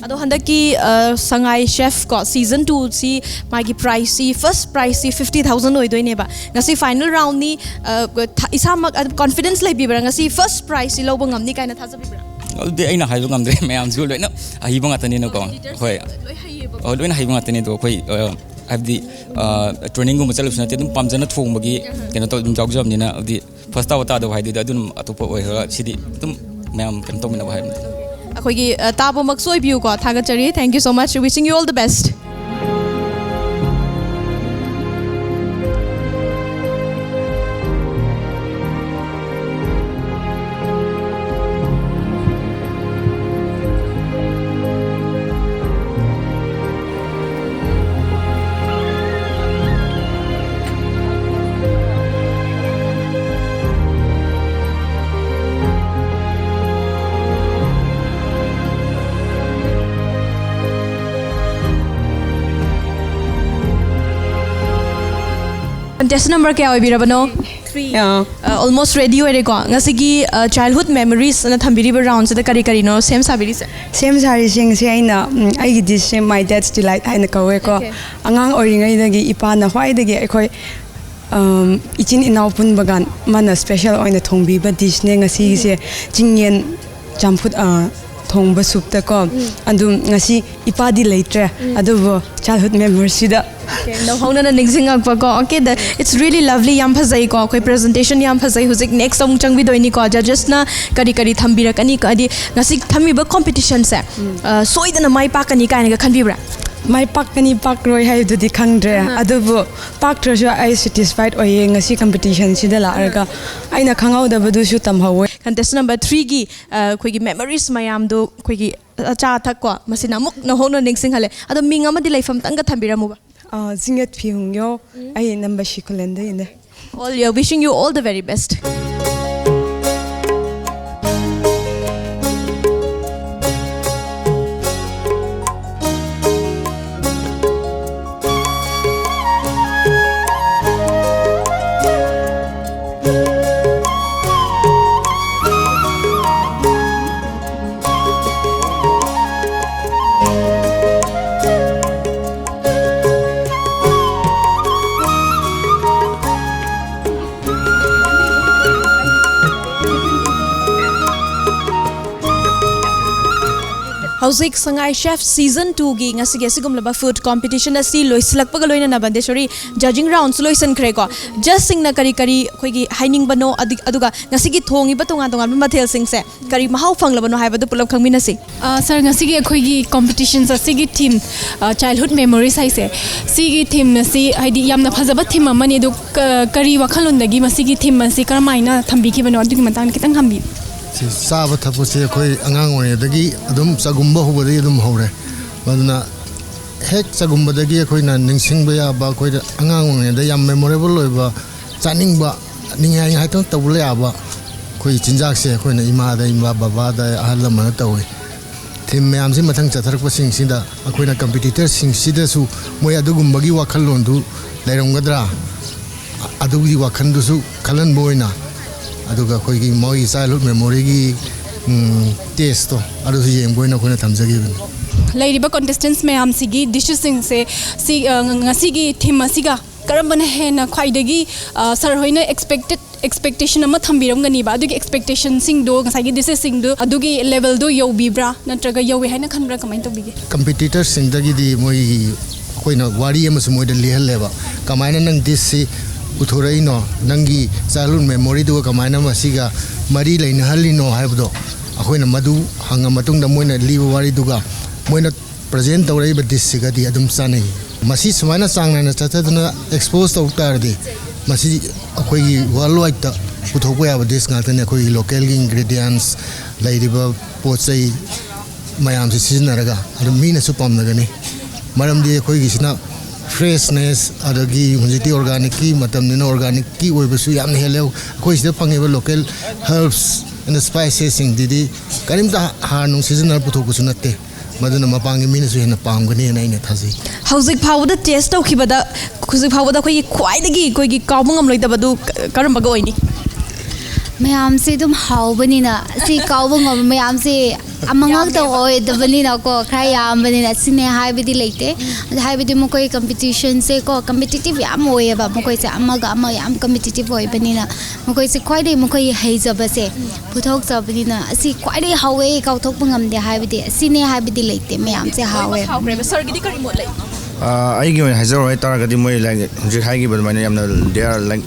ꯑꯗꯣ ꯍꯟꯗꯛꯀꯤ ꯑ, ꯁꯉꯥꯏ ꯆꯦꯐ ꯀꯣ, ꯁꯤꯖꯟ ꯇꯨꯁꯤ ꯃꯥꯒꯤ ꯄ꯭ꯔꯥꯏꯖꯁꯤ, ꯐꯥꯔꯁ ꯄ꯭ꯔꯥꯏꯖꯁꯤ ꯐꯤꯐꯇꯤ ꯊꯥꯎꯖꯟ ꯑꯣꯏꯗꯣꯏꯅꯦꯕ꯫ ꯉꯁꯤ ꯐꯥꯏꯅꯦꯜ ꯔꯥꯎꯟꯅꯤ꯫ ꯑ, ꯊ- ꯏꯁꯥꯃꯛ ꯑꯗꯨꯝ ꯀꯣꯟꯐꯤꯗꯦꯟꯁ ꯂꯩꯕꯤꯕ꯭ꯔꯥ, ꯉꯁꯤ ꯐꯥꯔꯁ ꯄ꯭ꯔꯥꯏꯖꯁꯤ ꯂꯧꯕ ꯉꯝꯅꯤ ꯀꯥꯏꯅ ꯊꯥꯖꯕꯤꯕ꯭ꯔꯥ? ꯑꯗꯨꯗꯤ ꯑꯩꯅ ꯍꯥꯏꯕ ꯉꯝꯗ꯭ꯔꯦ, ꯃꯌꯥꯝꯁꯤꯁꯨ ꯂꯣꯏꯅ ꯑꯍꯩꯕ ꯉꯥꯛꯇꯅꯤꯅꯀꯣ꯫ ꯍꯣꯏ꯫ ꯂꯣꯏ ꯍꯩꯌꯦꯕ꯫ ꯑꯣ, ꯂꯣꯏꯅ ꯍꯩꯕ ꯉꯥꯛꯇꯅꯤ꯫ ꯑꯗꯣ ꯑꯩꯈꯣꯏ ꯑ, ꯍꯥꯏꯕꯗꯤ ꯇ꯭ꯔꯦꯅꯤꯡꯒꯨꯝꯕ ꯆꯠꯂꯨꯕꯁꯨ ꯅꯠꯇꯦ, ꯑꯗꯨꯝ ꯄꯥꯝꯖꯅ ꯊꯣꯡꯕꯒꯤ ꯀꯩꯅꯣ ꯇꯧ ꯑꯗꯨꯝ ꯌꯥꯎꯖꯕꯅꯤꯅ꯫ ꯍꯥꯏꯕꯗꯤ ꯐꯥꯔꯁ ꯇꯥꯕ ꯇꯥꯗꯕ ꯍꯥꯏꯗꯨꯗꯤ ꯑꯗꯨꯝ ꯑꯇꯣꯞꯄ ꯑꯣꯏꯈ꯭ꯔꯒ, ꯁꯤꯗꯤ ꯑꯗꯨꯝ ꯃꯌꯥꯝ ꯀꯩꯅꯣ ꯇꯧꯃꯤꯟꯅꯕ ꯍꯥꯏꯕꯅꯤ꯫ ꯑꯩꯈꯣꯏꯒꯤ ꯑ, ꯇꯥꯕꯃꯛꯁꯨ ꯑꯣꯏꯕꯤꯌꯨꯀꯣ꯫ ꯊꯥꯒꯠꯆꯔꯤ꯫ Thank you so much, wishing you all the best. Contestant number ꯀꯌꯥ ꯑꯣꯏꯕꯤꯔꯕꯅꯣ? ꯑꯥ, ꯑꯣꯜꯃꯣꯁ ꯔꯦꯗꯤ ꯑꯣꯏꯔꯦꯀꯣ꯫ ꯉꯁꯤꯒꯤ ꯆꯥꯏꯜꯍꯨꯗ ꯃꯦꯃꯣꯔꯤꯁ ꯑꯅ ꯊꯝꯕꯤꯔꯤꯕ ꯔꯥꯎꯟꯁꯤꯗ ꯀꯔꯤ ꯀꯔꯤꯅꯣ ꯁꯦꯝ ꯁꯥꯕꯤꯔꯤꯁꯦ? ꯁꯦꯝ ꯁꯥꯔꯤꯁꯤꯡꯁꯦ ꯑꯩꯅ, ꯎꯝ, ꯑꯩꯒꯤ ꯗꯤꯁꯁꯦ My Dad's Delight ꯍꯥꯏꯅ ꯀꯧꯋꯦꯀꯣ꯫ Okay. ꯑꯉꯥꯡ ꯑꯣꯏꯔꯤꯉꯩꯗꯒꯤ ꯏꯄꯥꯅ ꯈ꯭ꯋꯥꯏꯗꯒꯤ ꯑꯩꯈꯣꯏ, ꯎꯝ, ꯏꯆꯤꯟ ꯏꯅꯥꯎ ꯄꯨꯟꯕ ꯀꯥꯟ ꯃꯥꯅ ꯁ꯭ꯄꯦꯁꯦꯜ ꯑꯣꯏꯅ ꯊꯣꯡꯕꯤꯕ ꯗꯤꯁꯅꯦ ꯉꯁꯤꯒꯤꯁꯦ꯫ ꯆꯤꯡꯌꯦꯟ ꯆꯝꯐꯨꯠ, ꯑ, ꯊꯣꯡꯕ ꯁꯨꯞꯇꯀꯣ꯫ ꯑꯗꯨ ꯉꯁꯤ ꯏꯄꯥꯗꯤ ꯂꯩꯇ꯭ꯔꯦ, ꯑꯗꯨꯕꯨ ꯆꯥꯏꯜꯍꯨꯗ ꯃꯦꯃꯣꯔꯤꯁꯤꯗ ꯅꯧꯍꯧꯅꯅ ꯅꯤꯡꯁꯤꯡꯉꯛꯄꯀꯣ꯫ Okay, the, it's really lovely. ꯌꯥꯝ ꯐꯖꯩꯀꯣ꯫ ꯑꯩꯈꯣꯏ ꯄ꯭ꯔꯖꯦꯟꯇꯦꯁꯟ ꯌꯥꯝ ꯐꯖꯩ꯫ ꯍꯧꯖꯤꯛ ꯅꯦꯛꯁ ꯑꯃꯨꯛ ꯆꯪꯕꯤꯗꯣꯏꯅꯤꯀꯣ꯫ ꯖꯖꯦꯁꯅ ꯀꯔꯤ ꯀꯔꯤ ꯊꯝꯕꯤꯔꯛꯀꯅꯤ, ꯍꯥꯏꯗꯤ ꯉꯁꯤ ꯊꯝꯃꯤꯕ ꯀꯣꯝꯄꯤꯇꯤꯁꯟꯁꯦ, ꯑ, ꯁꯣꯏꯗꯅ ꯃꯥꯏ ꯄꯥꯛꯀꯅꯤ ꯀꯥꯏꯅꯒ ꯈꯟꯕꯤꯕ꯭ꯔꯥ? ꯃꯥꯏ ꯄꯥꯛꯀꯅꯤ ꯄꯥꯛꯔꯣꯏ ꯍꯥꯏꯕꯗꯨꯗꯤ ꯈꯪꯗ꯭ꯔꯦ, ꯑꯗꯨꯕꯨ ꯄꯥꯛꯇ꯭ꯔꯁꯨ ꯑꯩ ꯁꯦꯇꯤꯁꯐꯥꯏꯠ ꯑꯣꯏꯌꯦ ꯉꯁꯤ ꯀꯝꯄꯤꯇꯤꯁꯟꯁꯤꯗ ꯂꯥꯛꯑꯒ꯫ ꯑꯩꯅ ꯈꯪꯍꯧꯗꯕꯗꯨꯁꯨ ꯇꯝꯍꯧꯋꯦ꯫ Contestant number threeꯒꯤ ꯑꯩꯈꯣꯏꯒꯤ ꯃꯦꯃꯣꯔꯤꯁ ꯃꯌꯥꯝꯗꯣ, ꯑꯩꯈꯣꯏꯒꯤ ꯑꯆꯥ ꯑꯊꯛꯀꯣ, ꯃꯁꯤꯅ ꯑꯃꯨꯛ ꯅꯧꯍꯧꯅ ꯅꯤꯡꯁꯤꯡꯍꯜꯂꯦ꯫ ꯑꯗꯣ ꯃꯤꯡ ꯑꯃꯗꯤ ꯂꯩꯐꯝꯇꯪꯒ ꯊꯝꯕꯤꯔꯝꯃꯨꯕ꯫ ꯑ, ꯖꯤꯡꯉꯠ ꯐꯤꯍꯨꯝꯌꯣ, ꯑꯩ ꯅꯝꯕ ꯁꯤ ꯈꯨꯂꯦꯟꯗꯒꯤꯅꯦ꯫ All, yeah, wishing you all the very best. ꯍꯧꯖꯤꯛ ꯁꯉꯥꯏ ꯆꯦꯐ ꯁꯤꯖꯟ ꯇꯨꯒꯤ ꯉꯁꯤꯒꯤ ꯑꯁꯤꯒꯨꯝꯂꯕ ꯐꯨꯗ ꯀꯣꯝꯄꯤꯇꯤꯁꯟ ꯑꯁꯤ ꯂꯣꯏꯁꯤꯜꯂꯛꯄꯒ ꯂꯣꯏꯅꯅ ꯕꯟꯗꯦꯁꯣꯔꯤ ꯖꯖꯤꯡ ꯔꯥꯎꯟꯁꯨ ꯂꯣꯏꯁꯤꯟꯈ꯭ꯔꯦꯀꯣ꯫ ꯖꯖꯁꯤꯡꯅ ꯀꯔꯤ ꯀꯔꯤ ꯑꯩꯈꯣꯏꯒꯤ ꯍꯥꯏꯅꯤꯡꯕꯅꯣ, ꯑꯗꯨ-, ꯑꯗꯨꯒ ꯉꯁꯤꯒꯤ ꯊꯣꯡꯉꯤꯕ ꯇꯣꯉꯥꯟ ꯇꯣꯉꯥꯟꯕ ꯃꯊꯦꯜꯁꯤꯡꯁꯦ ꯀꯔꯤ ꯃꯍꯥꯎ ꯐꯪꯂꯕꯅꯣ ꯍꯥꯏꯕꯗꯨ ꯄꯨꯂꯞ ꯈꯪꯃꯤꯟꯅꯁꯤ꯫ ꯑ, ꯁꯥꯔ, ꯉꯁꯤꯒꯤ ꯑꯩꯈꯣꯏꯒꯤ ꯀꯣꯝꯄꯤꯇꯤꯁꯟꯁ ꯑꯁꯤꯒꯤ ꯊꯤꯝ, ꯑ, ꯆꯥꯏꯜꯍꯨꯗ ꯃꯦꯃꯣꯔꯤꯁ ꯍꯥꯏꯁꯦ, ꯁꯤꯒꯤ ꯊꯤꯝ ꯑꯁꯤ ꯍꯥꯏꯗꯤ ꯌꯥꯝꯅ ꯐꯖꯕ ꯊꯤꯝ ꯑꯃꯅꯤ꯫ ꯑꯗꯨ ꯀ-, ꯀꯔꯤ ꯋꯥꯈꯜꯂꯣꯟꯗꯒꯤ ꯃꯁꯤꯒꯤ ꯊꯤꯝ ꯑꯁꯤ ꯀꯔꯝꯍꯥꯏꯅ ꯊꯝꯕꯤꯈꯤꯕꯅꯣ, ꯑꯗꯨꯒꯤ ꯃꯇꯥꯡꯗ ꯈꯤꯇꯪ ꯍꯪꯕꯤꯌꯨ꯫ ꯁꯤ ꯆꯥꯕ ꯊꯛꯄꯁꯦ ꯑꯩꯈꯣꯏ ꯑꯉꯥꯡ ꯑꯣꯏꯔꯤꯉꯩꯗꯒꯤ ꯑꯗꯨꯝ ꯆꯒꯨꯝꯕ ꯍꯧꯕꯗꯒꯤ ꯑꯗꯨꯝ ꯍꯧꯔꯦ꯫ ꯑꯗꯨꯅ ꯍꯦꯛ ꯆꯒꯨꯝꯕꯗꯒꯤ ꯑꯩꯈꯣꯏꯅ ꯅꯤꯡꯁꯤꯡꯕ ꯌꯥꯕ, ꯑꯩꯈꯣꯏꯗ ꯑꯉꯥꯡ ꯑꯣꯏꯔꯤꯉꯩꯗ ꯌꯥꯝ ꯃꯦꯃꯣꯔꯦꯕꯜ ꯑꯣꯏꯕ, ꯆꯥꯅꯤꯡꯕ, ꯅꯤꯡꯉꯥꯏ ꯉꯥꯏꯇꯪ ꯇꯧꯕ ꯌꯥꯕ ꯑꯩꯈꯣꯏ ꯆꯤꯟꯖꯥꯛꯁꯦ ꯑꯩꯈꯣꯏꯅ ꯏꯃꯥꯗ, ꯏꯃꯥ ꯕꯕꯥꯗ, ꯑꯍꯜ ꯂꯃꯟꯗ ꯇꯧꯏ꯫ ꯊꯤꯝ ꯃꯌꯥꯝꯁꯤ ꯃꯊꯪ ꯆꯠꯊꯔꯛꯄꯁꯤꯡꯁꯤꯗ ꯑꯩꯈꯣꯏꯅ ꯀꯝꯄꯤꯇꯤꯇꯔꯁꯤꯡꯁꯤꯗꯁꯨ ꯃꯣꯏ ꯑꯗꯨꯒꯨꯝꯕꯒꯤ ꯋꯥꯈꯜꯂꯣꯟꯗꯨ ꯂꯩꯔꯝꯒꯗ꯭ꯔꯥ, ꯑꯗꯨꯒꯤ ꯋꯥꯈꯜꯗꯨꯁꯨ ꯈꯜꯍꯟꯕ ꯑꯣꯏꯅ, ꯑꯗꯨꯒ ꯑꯩꯈꯣꯏꯒꯤ ꯃꯣꯏꯒꯤ ꯆꯥꯏꯜꯍꯨꯗ ꯃꯦꯃꯣꯔꯤꯒꯤ, ꯎꯝ, ꯇꯦꯁꯇꯣ ꯑꯗꯨꯁꯨ ꯌꯦꯡꯕ ꯑꯣꯏꯅ ꯑꯩꯈꯣꯏꯅ ꯊꯝꯖꯈꯤꯕꯅꯤ꯫ ꯂꯩꯔꯤꯕ ꯀꯣꯟꯇꯦꯁꯇꯦꯟꯁ ꯃꯌꯥꯝꯁꯤꯒꯤ ꯗꯤꯁꯦꯁꯁꯤꯡꯁꯦ ꯁꯤ, ꯑ, ꯉꯁꯤꯒꯤ ꯊꯤꯝ ꯑꯁꯤꯒ ꯀꯔꯝꯕꯅ ꯍꯦꯟꯅ ꯈ꯭ꯋꯥꯏꯗꯒꯤ, ꯑ, ꯁꯥꯔ ꯍꯣꯏꯅ ꯑꯦꯛꯁꯄꯦꯛꯇꯦꯠ, ꯑꯦꯛꯁꯄꯦꯛꯇꯦꯁꯟ ꯑꯃ ꯊꯝꯕꯤꯔꯝꯒꯅꯤꯕ? ꯑꯗꯨꯒꯤ ꯑꯦꯛꯁꯄꯦꯛꯇꯦꯁꯟꯁꯤꯡꯗꯣ, ꯉꯁꯥꯏꯒꯤ ꯗꯤꯁꯦꯁꯁꯤꯡꯗꯣ, ꯑꯗꯨꯒꯤ ꯂꯦꯚꯦꯜꯗꯣ ꯌꯧꯕꯤꯕ꯭ꯔꯥ, ꯅꯠꯇ꯭ꯔꯒ ꯌꯧꯋꯦ ꯍꯥꯏꯅ ꯈꯟꯕ꯭ꯔꯥ, ꯀꯃꯥꯏꯅ ꯇꯧꯕꯤꯒꯦ? ꯀꯝꯄꯤꯇꯤꯇꯔꯁꯤꯡꯗꯒꯤꯗꯤ ꯃꯣꯏꯒꯤ ꯑꯩꯈꯣꯏꯅ ꯋꯥꯔꯤ ꯑꯃꯁꯨ ꯃꯣꯏꯗ ꯂꯤꯍꯜꯂꯦꯕ, ꯀꯃꯥꯏꯅ ꯅꯪ ꯗꯤꯁꯁꯤ ꯄꯨꯊꯣꯔꯛꯏꯅꯣ, ꯅꯪꯒꯤ ꯆꯥꯏꯜꯍꯨꯗ ꯃꯦꯃꯣꯔꯤꯗꯨꯒ ꯀꯃꯥꯏꯅ ꯃꯁꯤꯒ ꯃꯔꯤ ꯂꯩꯅꯍꯜꯂꯤꯅꯣ ꯍꯥꯏꯕꯗꯣ꯫ ꯑꯩꯈꯣꯏꯅ ꯃꯗꯨ ꯍꯪꯉ ꯃꯇꯨꯡꯗ ꯃꯣꯏꯅ ꯂꯤꯕ ꯋꯥꯔꯤꯗꯨꯒ ꯃꯣꯏꯅ ꯄ꯭ꯔꯖꯦꯟ ꯇꯧꯔꯛꯏꯕ ꯗꯤꯁꯁꯤꯒꯗꯤ ꯑꯗꯨꯝ ꯆꯥꯟꯅꯩ꯫ ꯃꯁꯤ ꯁꯨꯃꯥꯏꯅ ꯆꯥꯡ ꯅꯥꯏꯅ ꯆꯠꯊꯗꯨꯅ ꯑꯦꯛꯁꯄꯣꯖ ꯇꯧ ꯇꯥꯔꯗꯤ, ꯃꯁꯤ ꯑꯩꯈꯣꯏꯒꯤ ꯋꯥꯔꯜ ꯋꯥꯏꯗꯇ ꯄꯨꯊꯣꯛꯄ ꯌꯥꯕ ꯗꯤꯁ ꯉꯥꯛꯇꯅꯤ꯫ ꯑꯩꯈꯣꯏꯒꯤ ꯂꯣꯀꯦꯜꯒꯤ ꯏꯟꯒ꯭ꯔꯤꯗꯤꯌꯦꯟꯁ, ꯂꯩꯔꯤꯕ ꯄꯣꯠ ꯆꯩ ꯃꯌꯥꯝꯁꯤ ꯁꯤꯖꯤꯟꯅꯔꯒ ꯑꯗꯨꯝ ꯃꯤꯅꯁꯨ ꯄꯥꯝꯅꯒꯅꯤ꯫ ꯃꯔꯝꯗꯤ ꯑꯩꯈꯣꯏꯒꯤꯁꯤꯅ ꯐ꯭ꯔꯦꯁꯅꯦꯁ, ꯑꯗꯒꯤ ꯍꯧꯖꯤꯛꯇꯤ ꯑꯣꯔꯒꯥꯅꯤꯛꯀꯤ ꯃꯇꯝꯅꯤꯅ ꯑꯣꯔꯒꯥꯅꯤꯛꯀꯤ ꯑꯣꯏꯕꯁꯨ ꯌꯥꯝꯅ ꯍꯦꯜꯂꯦ꯫ ꯑꯩꯈꯣꯏ ꯁꯤꯗ ꯐꯪꯉꯤꯕ ꯂꯣꯀꯦꯜ ꯍꯔꯕꯁ ꯑꯦꯟ ꯁ꯭ꯄꯥꯏꯁꯦꯁꯁꯤꯡꯗꯨꯗꯤ ꯀꯔꯤꯝꯇ ꯍꯥꯔ ꯅꯨꯡ ꯁꯤꯖꯤꯟꯅꯔ ꯄꯨꯊꯣꯛꯄꯁꯨ ꯅꯠꯇꯦ꯫ ꯃꯗꯨꯅ ꯃꯄꯥꯟꯒꯤ ꯃꯤꯅꯁꯨ ꯍꯦꯟꯅ ꯄꯥꯝꯒꯅꯤ ꯍꯥꯏꯅ ꯑꯩꯅ ꯊꯥꯖꯩ꯫ ꯍꯧꯖꯤꯛ ꯐꯥꯎꯕꯗ ꯇꯦꯁ ꯇꯧꯈꯤꯕꯗ, ꯍꯧꯖꯤꯛ ꯐꯥꯎꯕꯗ ꯑꯩꯈꯣꯏꯒꯤ ꯈ꯭ꯋꯥꯏꯗꯒꯤ ꯑꯩꯈꯣꯏꯒꯤ ꯀꯥꯎꯕ ꯉꯝꯂꯣꯏꯗꯕꯗꯨ ꯀ-, ꯀꯔꯝꯕꯒ ꯑꯣꯏꯅꯤ? ꯃꯌꯥꯝꯁꯦ ꯑꯗꯨꯝ ꯍꯥꯎꯕꯅꯤꯅ ꯁꯤ ꯀꯥꯎꯕ ꯉꯝꯕ ꯃꯌꯥꯝꯁꯦ ꯑꯃꯉꯛꯇ ꯑꯣꯏꯗꯕꯅꯤꯅꯀꯣ, ꯈꯔ ꯌꯥꯝꯕꯅꯤꯅ ꯁꯤꯅꯦ ꯍꯥꯏꯕꯗꯤ ꯂꯩꯇꯦ꯫ ꯑꯗꯣ ꯍꯥꯏꯕꯗꯤ ꯃꯈꯣꯏ ꯀꯝꯄꯤꯇꯤꯁꯟꯁꯦ ꯀꯣ, ꯀꯝꯄꯤꯇꯤꯇꯤꯞ ꯌꯥꯝ ꯑꯣꯏꯌꯦꯕ ꯃꯈꯣꯏꯁꯦ, ꯑꯃꯒ ꯑꯃ ꯌꯥꯝ ꯀꯝꯄꯤꯇꯤꯇꯤꯞ ꯑꯣꯏꯕꯅꯤꯅ ꯃꯈꯣꯏꯁꯦ ꯈ꯭ꯋꯥꯏꯗꯒꯤ ꯃꯈꯣꯏꯒꯤ ꯍꯩꯖꯕꯁꯦ ꯄꯨꯊꯣꯛꯆꯕꯅꯤꯅ ꯑꯁꯤ ꯈ꯭ꯋꯥꯏꯗꯒꯤ ꯍꯥꯎꯋꯦ, ꯀꯥꯎꯊꯣꯛꯄ ꯉꯝꯗꯦ ꯍꯥꯏꯕꯗꯤ ꯑꯁꯤꯅꯦ ꯍꯥꯏꯕꯗꯤ ꯂꯩꯇꯦ꯫ ꯃꯌꯥꯝꯁꯦ ꯍꯥꯎꯋꯦ꯫ ꯍꯥꯎꯈ꯭ꯔꯦꯕ꯫ ꯁꯥꯔꯒꯤꯗꯤ ꯀꯔꯤ ꯃꯣꯠ ꯂꯩ? ꯑꯩꯒꯤ ꯑꯣꯏꯅ ꯍꯥꯏꯖꯔꯣ ꯍꯥꯏꯇꯥꯔꯒꯗꯤ, ꯃꯣꯏ ꯂꯥꯏꯛ ꯍꯧꯖꯤꯛ ꯍꯥꯏꯈꯤꯕ ꯑꯗꯨꯃꯥꯏꯅ ꯌꯥꯝꯅ they are like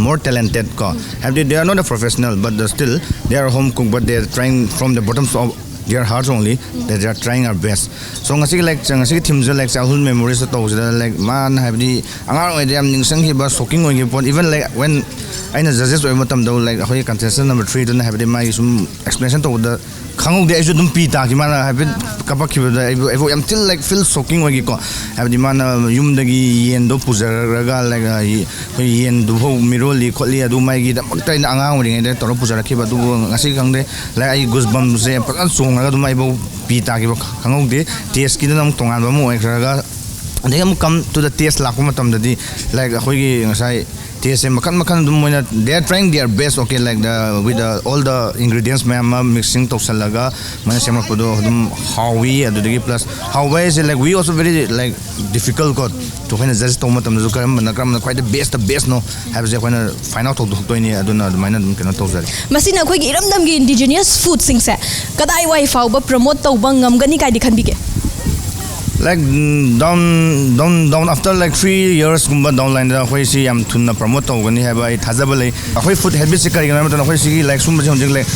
more talented ꯀꯣ, ꯍꯥꯏꯕꯗꯤ they are not a professional but still they are home cook but they are trying from the bottoms of their hearts only that they are trying our best. So ꯉꯁꯤꯒꯤ like ꯉꯁꯤꯒꯤ ꯊꯤꯝꯁꯤꯗ like childhood ꯃꯦꯃꯣꯔꯤꯁꯇ ꯇꯧꯕꯁꯤꯗ like ꯃꯥꯅ ꯍꯥꯏꯕꯗꯤ ꯑꯉꯥꯡ ꯑꯣꯏꯔꯤꯉꯩꯗ ꯌꯥꯝ ꯅꯤꯡꯁꯤꯡꯈꯤꯕ shocking ꯑꯣꯏꯈꯤꯕ ꯄꯣꯠ, even like when ꯑꯩꯅ ꯖꯖꯦꯁ ꯑꯣꯏꯕ ꯃꯇꯝꯗ ꯂꯥꯏꯛ ꯑꯩꯈꯣꯏꯒꯤ contestant number threeꯗꯨꯅ ꯍꯥꯏꯕꯗꯤ ꯃꯥꯒꯤ ꯁꯨꯝ ꯑꯦꯛꯁꯄ꯭ꯂꯦꯅꯦꯁꯟ ꯇꯧꯕꯗ ꯈꯪꯍꯧꯗꯦ, ꯑꯩꯁꯨ ꯑꯗꯨꯝ ꯄꯤ ꯇꯥꯈꯤ꯫ ꯃꯥꯅ ꯍꯥꯏꯐꯦꯠ ꯀꯞꯄꯛꯈꯤꯕꯗ ꯑꯩꯕꯨ ꯑꯩꯕꯨ ꯌꯥꯝ ꯊꯤꯅ ꯂꯥꯏꯛ ꯐꯤꯜ ꯁꯣꯛꯀꯤꯡ ꯑꯣꯏꯈꯤꯀꯣ꯫ ꯍꯥꯏꯕꯗꯤ ꯃꯥꯅ ꯌꯨꯝꯗꯒꯤ ꯌꯦꯟꯗꯣ ꯄꯨꯖꯔꯒ ꯂꯥꯏꯛ ꯑꯩꯈꯣꯏ ꯌꯦꯟꯗꯨꯐꯥꯎ ꯃꯤꯔꯣꯜꯂꯤ ꯈꯣꯠꯂꯤ, ꯑꯗꯨ ꯃꯥꯒꯤꯗꯃꯛꯇ ꯑꯩꯅ ꯑꯉꯥꯡ ꯑꯣꯏꯔꯤꯉꯩꯗ ꯇꯧꯔꯒ ꯄꯨꯖꯔꯛꯈꯤꯕ꯫ ꯑꯗꯨꯕꯨ ꯉꯁꯤ ꯈꯪꯗꯦ, ꯂꯥꯏꯛ ꯑꯩ ꯒꯨꯁꯕꯝꯁꯦ ꯐꯖꯅ ꯆꯣꯡꯉꯒ ꯑꯗꯨꯝ ꯑꯩꯕꯨ ꯄꯤ ꯇꯥꯈꯤꯕ ꯈꯪꯍꯧꯗꯦ꯫ ꯇꯦꯁꯀꯤꯗꯨꯅ ꯑꯃꯨꯛ ꯇꯣꯉꯥꯟꯕ ꯑꯃ ꯑꯣꯏꯈ꯭ꯔꯒ, ꯑꯗꯒꯤ ꯑꯃꯨꯛ ꯀꯝ ꯇꯨ ꯗ ꯇꯦꯁ ꯂꯥꯛꯄ ꯃꯇꯝꯗꯗꯤ ꯂꯥꯏꯛ ꯑꯩꯈꯣꯏꯒꯤ ꯉꯁꯥꯏ ꯇꯦꯁꯁꯦ ꯃꯈꯜ ꯃꯈꯜ ꯑꯗꯨꯝ ꯃꯣꯏꯅ they are trying their best, okay, like the with the all the ingredients ꯃꯌꯥꯝ ꯑꯃ ꯃꯤꯛꯁꯤꯡ ꯇꯧꯁꯜꯂꯒ ꯃꯣꯏꯅ ꯁꯦꯝꯃꯛꯄꯗꯣ ꯑꯗꯨꯝ ꯍꯥꯎꯋꯤ꯫ ꯑꯗꯨꯗꯒꯤ ꯄ꯭ꯂꯁ ꯍꯥꯎꯕ ꯍꯥꯏꯁꯦ like we also very like difficult ꯀꯣ, ꯑꯩꯈꯣꯏꯅ ꯖꯁ ꯇꯧꯕ ꯃꯇꯝꯗꯁꯨ ꯀꯔꯝꯕꯅ ꯀꯔꯝꯕꯅ ꯈ꯭ꯋꯥꯏꯗꯒꯤ ꯕꯦꯁꯇ ꯕꯦꯁꯅꯣ ꯍꯥꯏꯕꯁꯦ ꯑꯩꯈꯣꯏꯅ ꯐꯥꯏꯟ ꯑꯥꯎꯠ ꯇꯧꯊꯣꯛꯇꯣꯏꯅꯤ꯫ ꯑꯗꯨꯅ ꯑꯗꯨꯃꯥꯏꯅ ꯑꯗꯨꯝ ꯀꯩꯅꯣ ꯇꯧꯖꯔꯦ꯫ ꯃꯁꯤꯅ ꯑꯩꯈꯣꯏꯒꯤ ꯏꯔꯝꯗꯝꯒꯤ ꯏꯟꯗꯤꯖꯤꯅꯤꯌꯁ ꯐꯨꯗꯁꯤꯡꯁꯦ ꯀꯗꯥꯏꯋꯥꯏ ꯐꯥꯎꯕ ꯄ꯭ꯔꯃꯣꯠ ꯇꯧꯕ ꯉꯝꯒꯅꯤ ꯀꯥꯏꯗꯤ ꯈꯟꯕꯤꯒꯦ? Like, down down down after like three years ꯀꯨꯝꯕ down line ꯗ ꯑꯩꯈꯣꯏ ꯁꯤ ꯌꯥꯝ ꯊꯨꯅ promote ꯇꯧꯒꯅꯤ ꯍꯥꯏꯕ ꯑꯩ ꯊꯥꯖꯕ ꯂꯩ꯫ ꯑꯩꯈꯣꯏ food habit ꯁꯤ ꯀꯔꯤꯒꯤꯅꯣ ꯍꯥꯏꯕ ꯃꯇꯝꯗ ꯑꯩꯈꯣꯏ ꯁꯤꯒꯤ like ꯁꯨꯝꯕꯁꯤ ꯍꯧꯖꯤꯛ like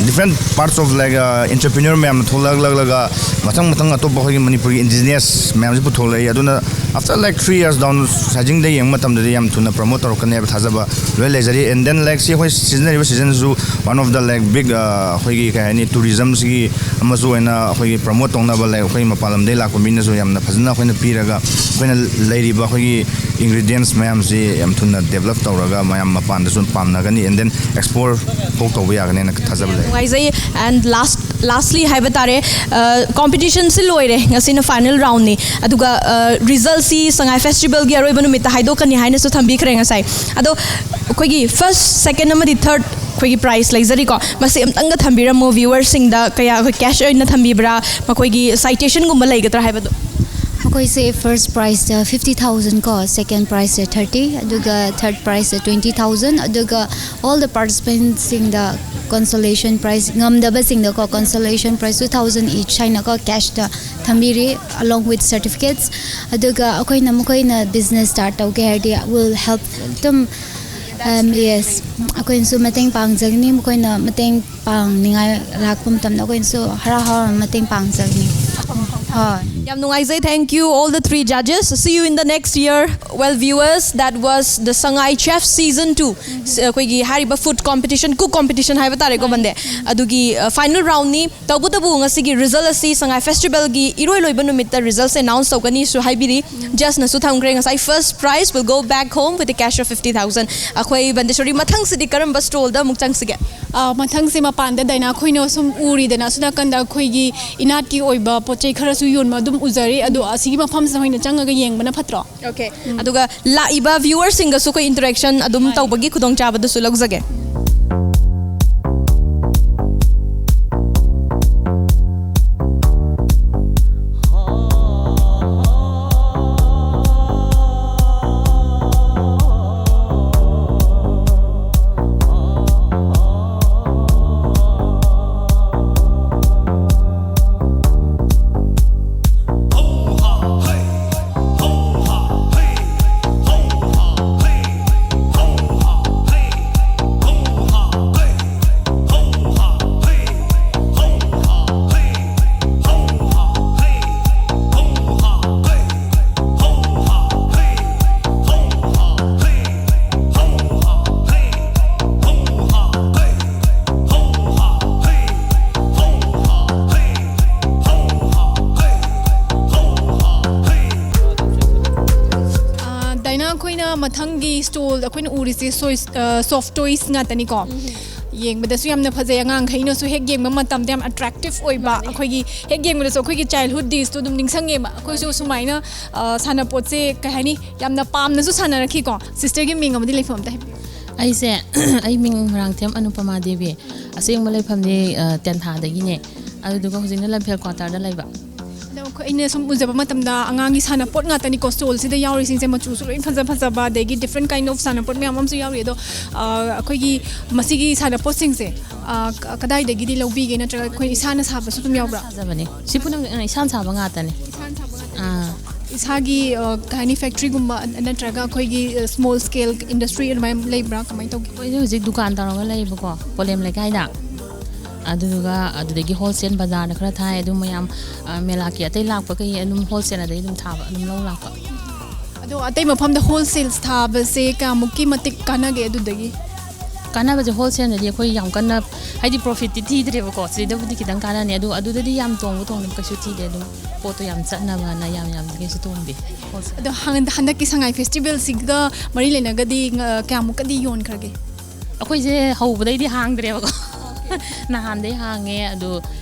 different parts of like entrepreneur ꯃꯌꯥꯝꯅ ꯊꯣꯛꯂꯛꯂꯛꯂꯒ ꯃꯊꯪ ꯃꯊꯪ ꯑꯇꯣꯞꯄ ꯑꯩꯈꯣꯏꯒꯤ ꯃꯅꯤꯄꯨꯔꯒꯤ indigenous ꯃꯌꯥꯝꯁꯤ ꯄꯨꯊꯣꯛꯂꯛꯏ꯫ ꯑꯗꯨꯅ after like three years down sizing ꯗ ꯌꯦꯡꯕ ꯃꯇꯝꯗꯗꯤ ꯌꯥꯝ ꯊꯨꯅ promote ꯇꯧꯔꯛꯀꯅꯤ ꯍꯥꯏꯕ ꯊꯥꯖꯕ ꯂꯣꯏ ꯂꯩꯖꯔꯤ꯫ And then like ꯁꯤ ꯑꯩꯈꯣꯏ ꯁꯤꯖꯤꯟꯅꯔꯤꯕ season ꯁꯤꯁꯨ one of the like big ꯑꯩꯈꯣꯏꯒꯤ ꯀꯩ ꯍꯥꯏꯅꯤ tourism ꯁꯤꯒꯤ ꯑꯃꯁꯨ ꯑꯣꯏꯅ ꯑꯩꯈꯣꯏꯒꯤ promote ꯇꯧꯅꯕ like ꯑꯩꯈꯣꯏ ꯃꯄꯥꯟ ꯂꯝꯗꯒꯤ ꯂꯥꯛꯄ ꯃꯤꯅꯁꯨ ꯌꯥꯝꯅ ꯐꯖꯅ ꯑꯩꯈꯣꯏꯅ ꯄꯤꯔꯒ ꯑꯩꯈꯣꯏꯅ ꯂꯩꯔꯤꯕ ꯑꯩꯈꯣꯏꯒꯤ ingredients ꯃꯌꯥꯝꯁꯤ ꯌꯥꯝ ꯊꯨꯅ develop ꯇꯧꯔꯒ ꯃꯌꯥꯝ ꯃꯄꯥꯟꯗꯁꯨ ꯄꯥꯝꯅꯒꯅꯤ꯫ And then export ꯐꯥꯎ ꯇꯧꯕ ꯌꯥꯒꯅꯤ ꯍꯥꯏꯅ ꯊꯥꯖꯕ ꯂꯩ꯫ ꯅꯨꯡꯉꯥꯏꯖꯩ꯫ And last lastly ꯍꯥꯏꯕ ꯇꯥꯔꯦ, competition ꯁꯤ ꯂꯣꯏꯔꯦ, ꯉꯁꯤꯅ final round ꯅꯤ꯫ ꯑꯗꯨꯒ result ꯁꯤ ꯁꯉꯥꯏ festival ꯒꯤ ꯑꯔꯣꯏꯕ ꯅꯨꯃꯤꯠꯇ ꯍꯥꯏꯗꯣꯛꯀꯅꯤ ꯍꯥꯏꯅꯁꯨ ꯊꯝꯕꯤꯈ꯭ꯔꯦ ꯉꯁꯥꯏ꯫ ꯑꯗꯣ ꯑꯩꯈꯣꯏꯒꯤ first, second ꯑꯃꯗꯤ third ꯑꯩꯈꯣꯏꯒꯤ prize ꯂꯩꯖꯔꯤꯀꯣ, ꯃꯁꯤ ꯑꯝꯇꯪꯒ ꯊꯝꯕꯤꯔꯝꯃꯣ꯫ Viewer ꯁꯤꯡꯗ ꯀꯌꯥ ꯑꯩꯈꯣꯏ cash ꯑꯣꯏꯅ ꯊꯝꯕꯤꯕ꯭ꯔꯥ, ꯃꯈꯣꯏꯒꯤ citation ꯒꯨꯝꯕ ꯂꯩꯒꯗ꯭ꯔꯥ ꯍꯥꯏꯕꯗꯣ? ꯃꯈꯣꯏꯁꯦ first prize ꯇ fifty thousand ꯀꯣ, second prize ꯇ thirty, ꯑꯗꯨꯒ third prize ꯇ twenty thousand, ꯑꯗꯨꯒ all the participant ꯁꯤꯡꯗ consolation prize, ꯉꯝꯗꯕꯁꯤꯡꯗꯀꯣ consolation prize two thousand each ꯍꯥꯏꯅꯀꯣ cash ꯇ ꯊꯝꯕꯤꯔꯤ, along with certificates꯫ ꯑꯗꯨꯒ ꯑꯩꯈꯣꯏꯅ ꯃꯈꯣꯏꯅ business start ꯇꯧꯒꯦ ꯍꯥꯏꯔꯗꯤ will help, ꯑꯗꯨꯝ, yes, ꯑꯩꯈꯣꯏꯅꯁꯨ ꯃꯇꯦꯡ ꯄꯥꯡꯖꯒꯅꯤ꯫ ꯃꯈꯣꯏꯅ ꯃꯇꯦꯡ ꯄꯥꯡꯅꯤꯡꯉꯥꯏ ꯂꯥꯛꯄ ꯃꯇꯝꯗ ꯑꯩꯈꯣꯏꯅꯁꯨ ꯍꯔꯥꯎ ꯍꯔꯥꯎꯅ ꯃꯇꯦꯡ ꯄꯥꯡꯖꯒꯅꯤ꯫ ꯍꯣꯏ꯫ ꯌꯥꯝ ꯅꯨꯡꯉꯥꯏꯖꯩ꯫ Thank you all the three judges. See you in the next year. Well, viewers, that was the Sangai Chef Season two. ꯑꯩꯈꯣꯏꯒꯤ ꯍꯥꯏꯔꯤꯕ food competition, cook competition ꯍꯥꯏꯕ ꯇꯥꯔꯦꯀꯣ ꯕꯟꯗꯦ, ꯑꯗꯨꯒꯤ final round ꯅꯤ꯫ ꯇꯧꯕꯇꯕꯨ ꯉꯁꯤꯒꯤ result ꯑꯁꯤ ꯁꯉꯥꯏ festival ꯒꯤ ꯏꯔꯣꯏ ꯂꯣꯏꯕ ꯅꯨꯃꯤꯠꯇ result ꯁꯦ announce ꯇꯧꯒꯅꯤꯁꯨ ꯍꯥꯏꯕꯤꯔꯤ꯫ Judge ꯅꯁꯨ ꯊꯝꯈ꯭ꯔꯦ ꯉꯁꯥꯏ, first prize will go back home with a cash of fifty thousand꯫ ꯑꯩꯈꯣꯏ ꯕꯟꯗꯦꯁꯣꯔꯤ, ꯃꯊꯪꯁꯤꯗꯤ ꯀꯔꯝꯕ stall ꯗ ꯑꯃꯨꯛ ꯆꯪꯁꯤꯒꯦ? ꯃꯊꯪꯁꯦ ꯃꯄꯥꯟꯗ ꯗꯥꯏꯅꯥ, ꯑꯩꯈꯣꯏꯅ ꯁꯨꯝ ꯎꯔꯤꯗꯅ ꯑꯁꯣꯝ ꯅꯥꯀꯟꯗ ꯑꯩꯈꯣꯏꯒꯤ ꯏꯅꯥꯠꯀꯤ ꯑꯣꯏꯕ ꯄꯣꯠ ꯆꯩ ꯈꯔꯁꯨ ꯌꯣꯟꯕ ꯑꯗꯨꯝ ꯎꯖꯔꯤ꯫ ꯑꯗꯣ ꯑꯁꯤꯒꯤ ꯃꯐꯝꯁꯤꯗ ꯑꯣꯏꯅ ꯆꯪꯉꯒ ꯌꯦꯡꯕꯅ ꯐꯠꯇ꯭ꯔꯣ? Okay꯫ ꯑꯗꯨꯒ ꯂꯥꯛꯏꯕ viewer ꯁꯤꯡꯒꯁꯨ ꯑꯩꯈꯣꯏ interaction ꯑꯗꯨꯝ ꯇꯧꯕꯒꯤ ꯈꯨꯗꯣꯡꯆꯥꯕꯗꯨꯁꯨ ꯂꯧꯖꯒꯦ꯫ ꯃꯊꯪꯒꯤ ꯁ꯭ꯇꯣꯜ ꯑꯩꯈꯣꯏꯅ ꯎꯔꯤꯁꯦ ꯁꯣꯏ ꯁꯣꯐ ꯇꯣꯏꯁ ꯉꯥꯛꯇꯅꯤꯀꯣ꯫ ꯌꯦꯡꯕꯗꯁꯨ ꯌꯥꯝꯅ ꯐꯖꯩ, ꯑꯉꯥꯡꯈꯩꯅꯁꯨ ꯍꯦꯛ ꯌꯦꯡꯕ ꯃꯇꯝꯗ ꯌꯥꯝ ꯑꯦꯇ꯭ꯔꯦꯛꯇꯤꯞ ꯑꯣꯏꯕ꯫ ꯑꯩꯈꯣꯏꯒꯤ ꯍꯦꯛ ꯌꯦꯡꯕꯗꯁꯨ ꯑꯩꯈꯣꯏꯒꯤ ꯆꯥꯏꯜꯍꯨꯗ ꯗꯦꯁꯇꯣ ꯑꯗꯨꯝ ꯅꯤꯡꯁꯤꯡꯉꯦꯕ꯫ ꯑꯩꯈꯣꯏꯁꯨ ꯁꯨꯃꯥꯏꯅ ꯑ, ꯁꯥꯟꯅꯄꯣꯠꯁꯦ ꯀꯩ ꯍꯥꯏꯅꯤ, ꯌꯥꯝꯅ ꯄꯥꯝꯅꯁꯨ ꯁꯥꯟꯅꯔꯛꯈꯤꯀꯣ꯫ ꯁꯤꯁꯇꯔꯒꯤ ꯃꯤꯡ ꯑꯃꯗꯤ ꯂꯩꯐꯝ ꯑꯝꯇ ꯍꯥꯏꯕꯤꯌꯨ꯫ ꯑꯩꯁꯦ ꯑꯩ ꯃꯤꯡ ꯃꯣꯏꯔꯥꯡꯊꯦꯝ ꯑꯅꯨꯄꯃꯥ ꯗꯦꯕꯤ꯫ ꯑꯁꯦꯡꯕ ꯂꯩꯐꯝꯗꯤ ꯑ, ꯇꯦꯟꯊꯥꯗꯒꯤꯅꯦ꯫ ꯑꯗꯨꯗꯨꯒ ꯍꯧꯖꯤꯛꯅ ꯂꯝꯐꯦꯜ ꯀ꯭ꯋꯥꯇꯔꯗ ꯂꯩꯕ꯫ ꯑꯗꯣ ꯑꯩꯈꯣꯏ, ꯑꯩꯅ ꯁꯨꯝ ꯎꯖꯕ ꯃꯇꯝꯗ ꯑꯉꯥꯡꯒꯤ ꯁꯥꯟꯅꯄꯣꯠ ꯉꯥꯛꯇꯅꯤꯀꯣ ꯁ꯭ꯇꯣꯜꯁꯤꯗ ꯌꯥꯎꯔꯤꯁꯤꯡꯁꯦ꯫ ꯃꯆꯨꯁꯨ ꯂꯣꯏ ꯐꯖ ꯐꯖꯕ, ꯑꯗꯒꯤ different kind of ꯁꯥꯟꯅꯄꯣꯠ ꯃꯌꯥꯝ ꯑꯃꯁꯨ ꯌꯥꯎꯔꯤ꯫ ꯑꯗꯣ ꯑ, ꯑꯩꯈꯣꯏꯒꯤ ꯃꯁꯤꯒꯤ ꯁꯥꯟꯅꯄꯣꯠꯁꯤꯡꯁꯦ ꯑ, ꯀ- ꯀꯗꯥꯏꯗꯒꯤ ꯂꯧꯕꯤꯒꯦ, ꯅꯠꯇ꯭ꯔꯒ ꯑꯩꯈꯣꯏ ꯏꯁꯥꯅ ꯁꯥꯕꯁꯨ ꯑꯗꯨꯝ ꯌꯥꯎꯕ꯭ꯔꯥ? ꯁꯥꯖꯕꯅꯦ꯫ ꯁꯤ ꯄꯨꯝꯅꯃꯛ ꯑ, ꯏꯁꯥꯅ ꯁꯥꯕ ꯉꯥꯛꯇꯅꯦ꯫ ꯏꯁꯥꯅ ꯁꯥꯕ ꯉꯥꯛꯇꯅꯦ꯫ ꯑꯥ꯫ ꯏꯁꯥꯒꯤ ꯑ, ꯀꯩ ꯍꯥꯏꯅꯤ, ꯐꯦꯛꯇ꯭ꯔꯤꯒꯨꯝꯕ ꯅꯠꯇ꯭ꯔꯒ ꯑꯩꯈꯣꯏꯒꯤ ꯁ꯭ꯃꯣꯜ ꯁ꯭ꯀꯦꯜ ꯏꯟꯗꯁꯇ꯭ꯔꯤ ꯑꯗꯨꯃꯥꯏꯅ ꯂꯩꯕ꯭ꯔꯥ, ꯀꯃꯥꯏꯅ ꯇꯧꯒꯦ? ꯑꯩꯈꯣꯏꯁꯦ ꯍꯧꯖꯤꯛ ꯗꯨꯀꯥꯟ ꯇꯧꯔꯒ ꯂꯩꯌꯦꯕꯀꯣ, ꯄꯣꯂꯦꯝ ꯂꯩꯀꯥꯏꯗ꯫ ꯑꯗꯨꯗꯨꯒ ꯑꯗꯨꯗꯒꯤ ꯍꯣꯜꯁꯦꯜ ꯕꯖꯥꯔꯗ ꯈꯔ ꯊꯥꯏ꯫ ꯑꯗꯨꯝ ꯃꯌꯥꯝ ꯑ, ꯃꯦꯂꯥꯒꯤ ꯑꯇꯩ ꯂꯥꯛꯄꯈꯩ ꯑꯗꯨꯝ ꯍꯣꯜꯁꯦꯜ ꯑꯗꯩ ꯑꯗꯨꯝ ꯊꯥꯕ, ꯑꯗꯨꯝ ꯂꯧ ꯂꯥꯛꯄ꯫ ꯑꯗꯣ ꯑꯇꯩ ꯃꯐꯝꯗ ꯍꯣꯜꯁꯦꯜ ꯊꯥꯕꯁꯦ ꯀꯌꯥꯃꯨꯛꯀꯤ ꯃꯇꯤꯛ ꯀꯥꯟꯅꯒꯦ ꯑꯗꯨꯗꯒꯤ? ꯀꯥꯟꯅꯕꯁꯦ ꯍꯣꯜꯁꯦꯜꯗꯗꯤ ꯑꯩꯈꯣꯏ ꯌꯥꯝ ꯀꯟꯅ, ꯍꯥꯏꯗꯤ ꯄ꯭ꯔꯣꯐꯤꯠꯇꯤ ꯊꯤꯗ꯭ꯔꯦꯕꯀꯣ, ꯁꯤꯗꯕꯨꯗꯤ ꯈꯤꯇꯪ ꯀꯥꯟꯅꯅꯤ꯫ ꯑꯗꯨ ꯑꯗꯨꯗꯗꯤ ꯌꯥꯝ ꯇꯣꯡꯕ ꯇꯣꯡꯗꯕ ꯀꯩꯁꯨ ꯊꯤꯗꯦ꯫ ꯑꯗꯨꯝ ꯄꯣꯠꯇꯣ ꯌꯥꯝ ꯆꯠꯅꯕꯅ ꯌꯥꯝ ꯌꯥꯝꯗꯤ ꯀꯩꯁꯨ ꯇꯣꯡꯗꯦ꯫ ꯑꯗꯣ ꯍꯟ-, ꯍꯟꯗꯛꯀꯤ ꯁꯉꯥꯏ ꯐꯦꯁꯇꯤꯚꯦꯜꯁꯤꯒ ꯃꯔꯤ ꯂꯩꯅꯒꯗꯤ, ꯑ, ꯀꯌꯥꯃꯨꯛꯀꯗꯤ ꯌꯣꯟꯈ꯭ꯔꯒꯦ? ꯑꯩꯈꯣꯏꯁꯦ ꯍꯧꯕꯗꯩꯗꯤ ꯍꯥꯡꯗ꯭ꯔꯦꯕꯀꯣ꯫ ꯅꯍꯥꯟꯗꯩ ꯍꯥꯡꯉꯦ, ꯑꯗꯨ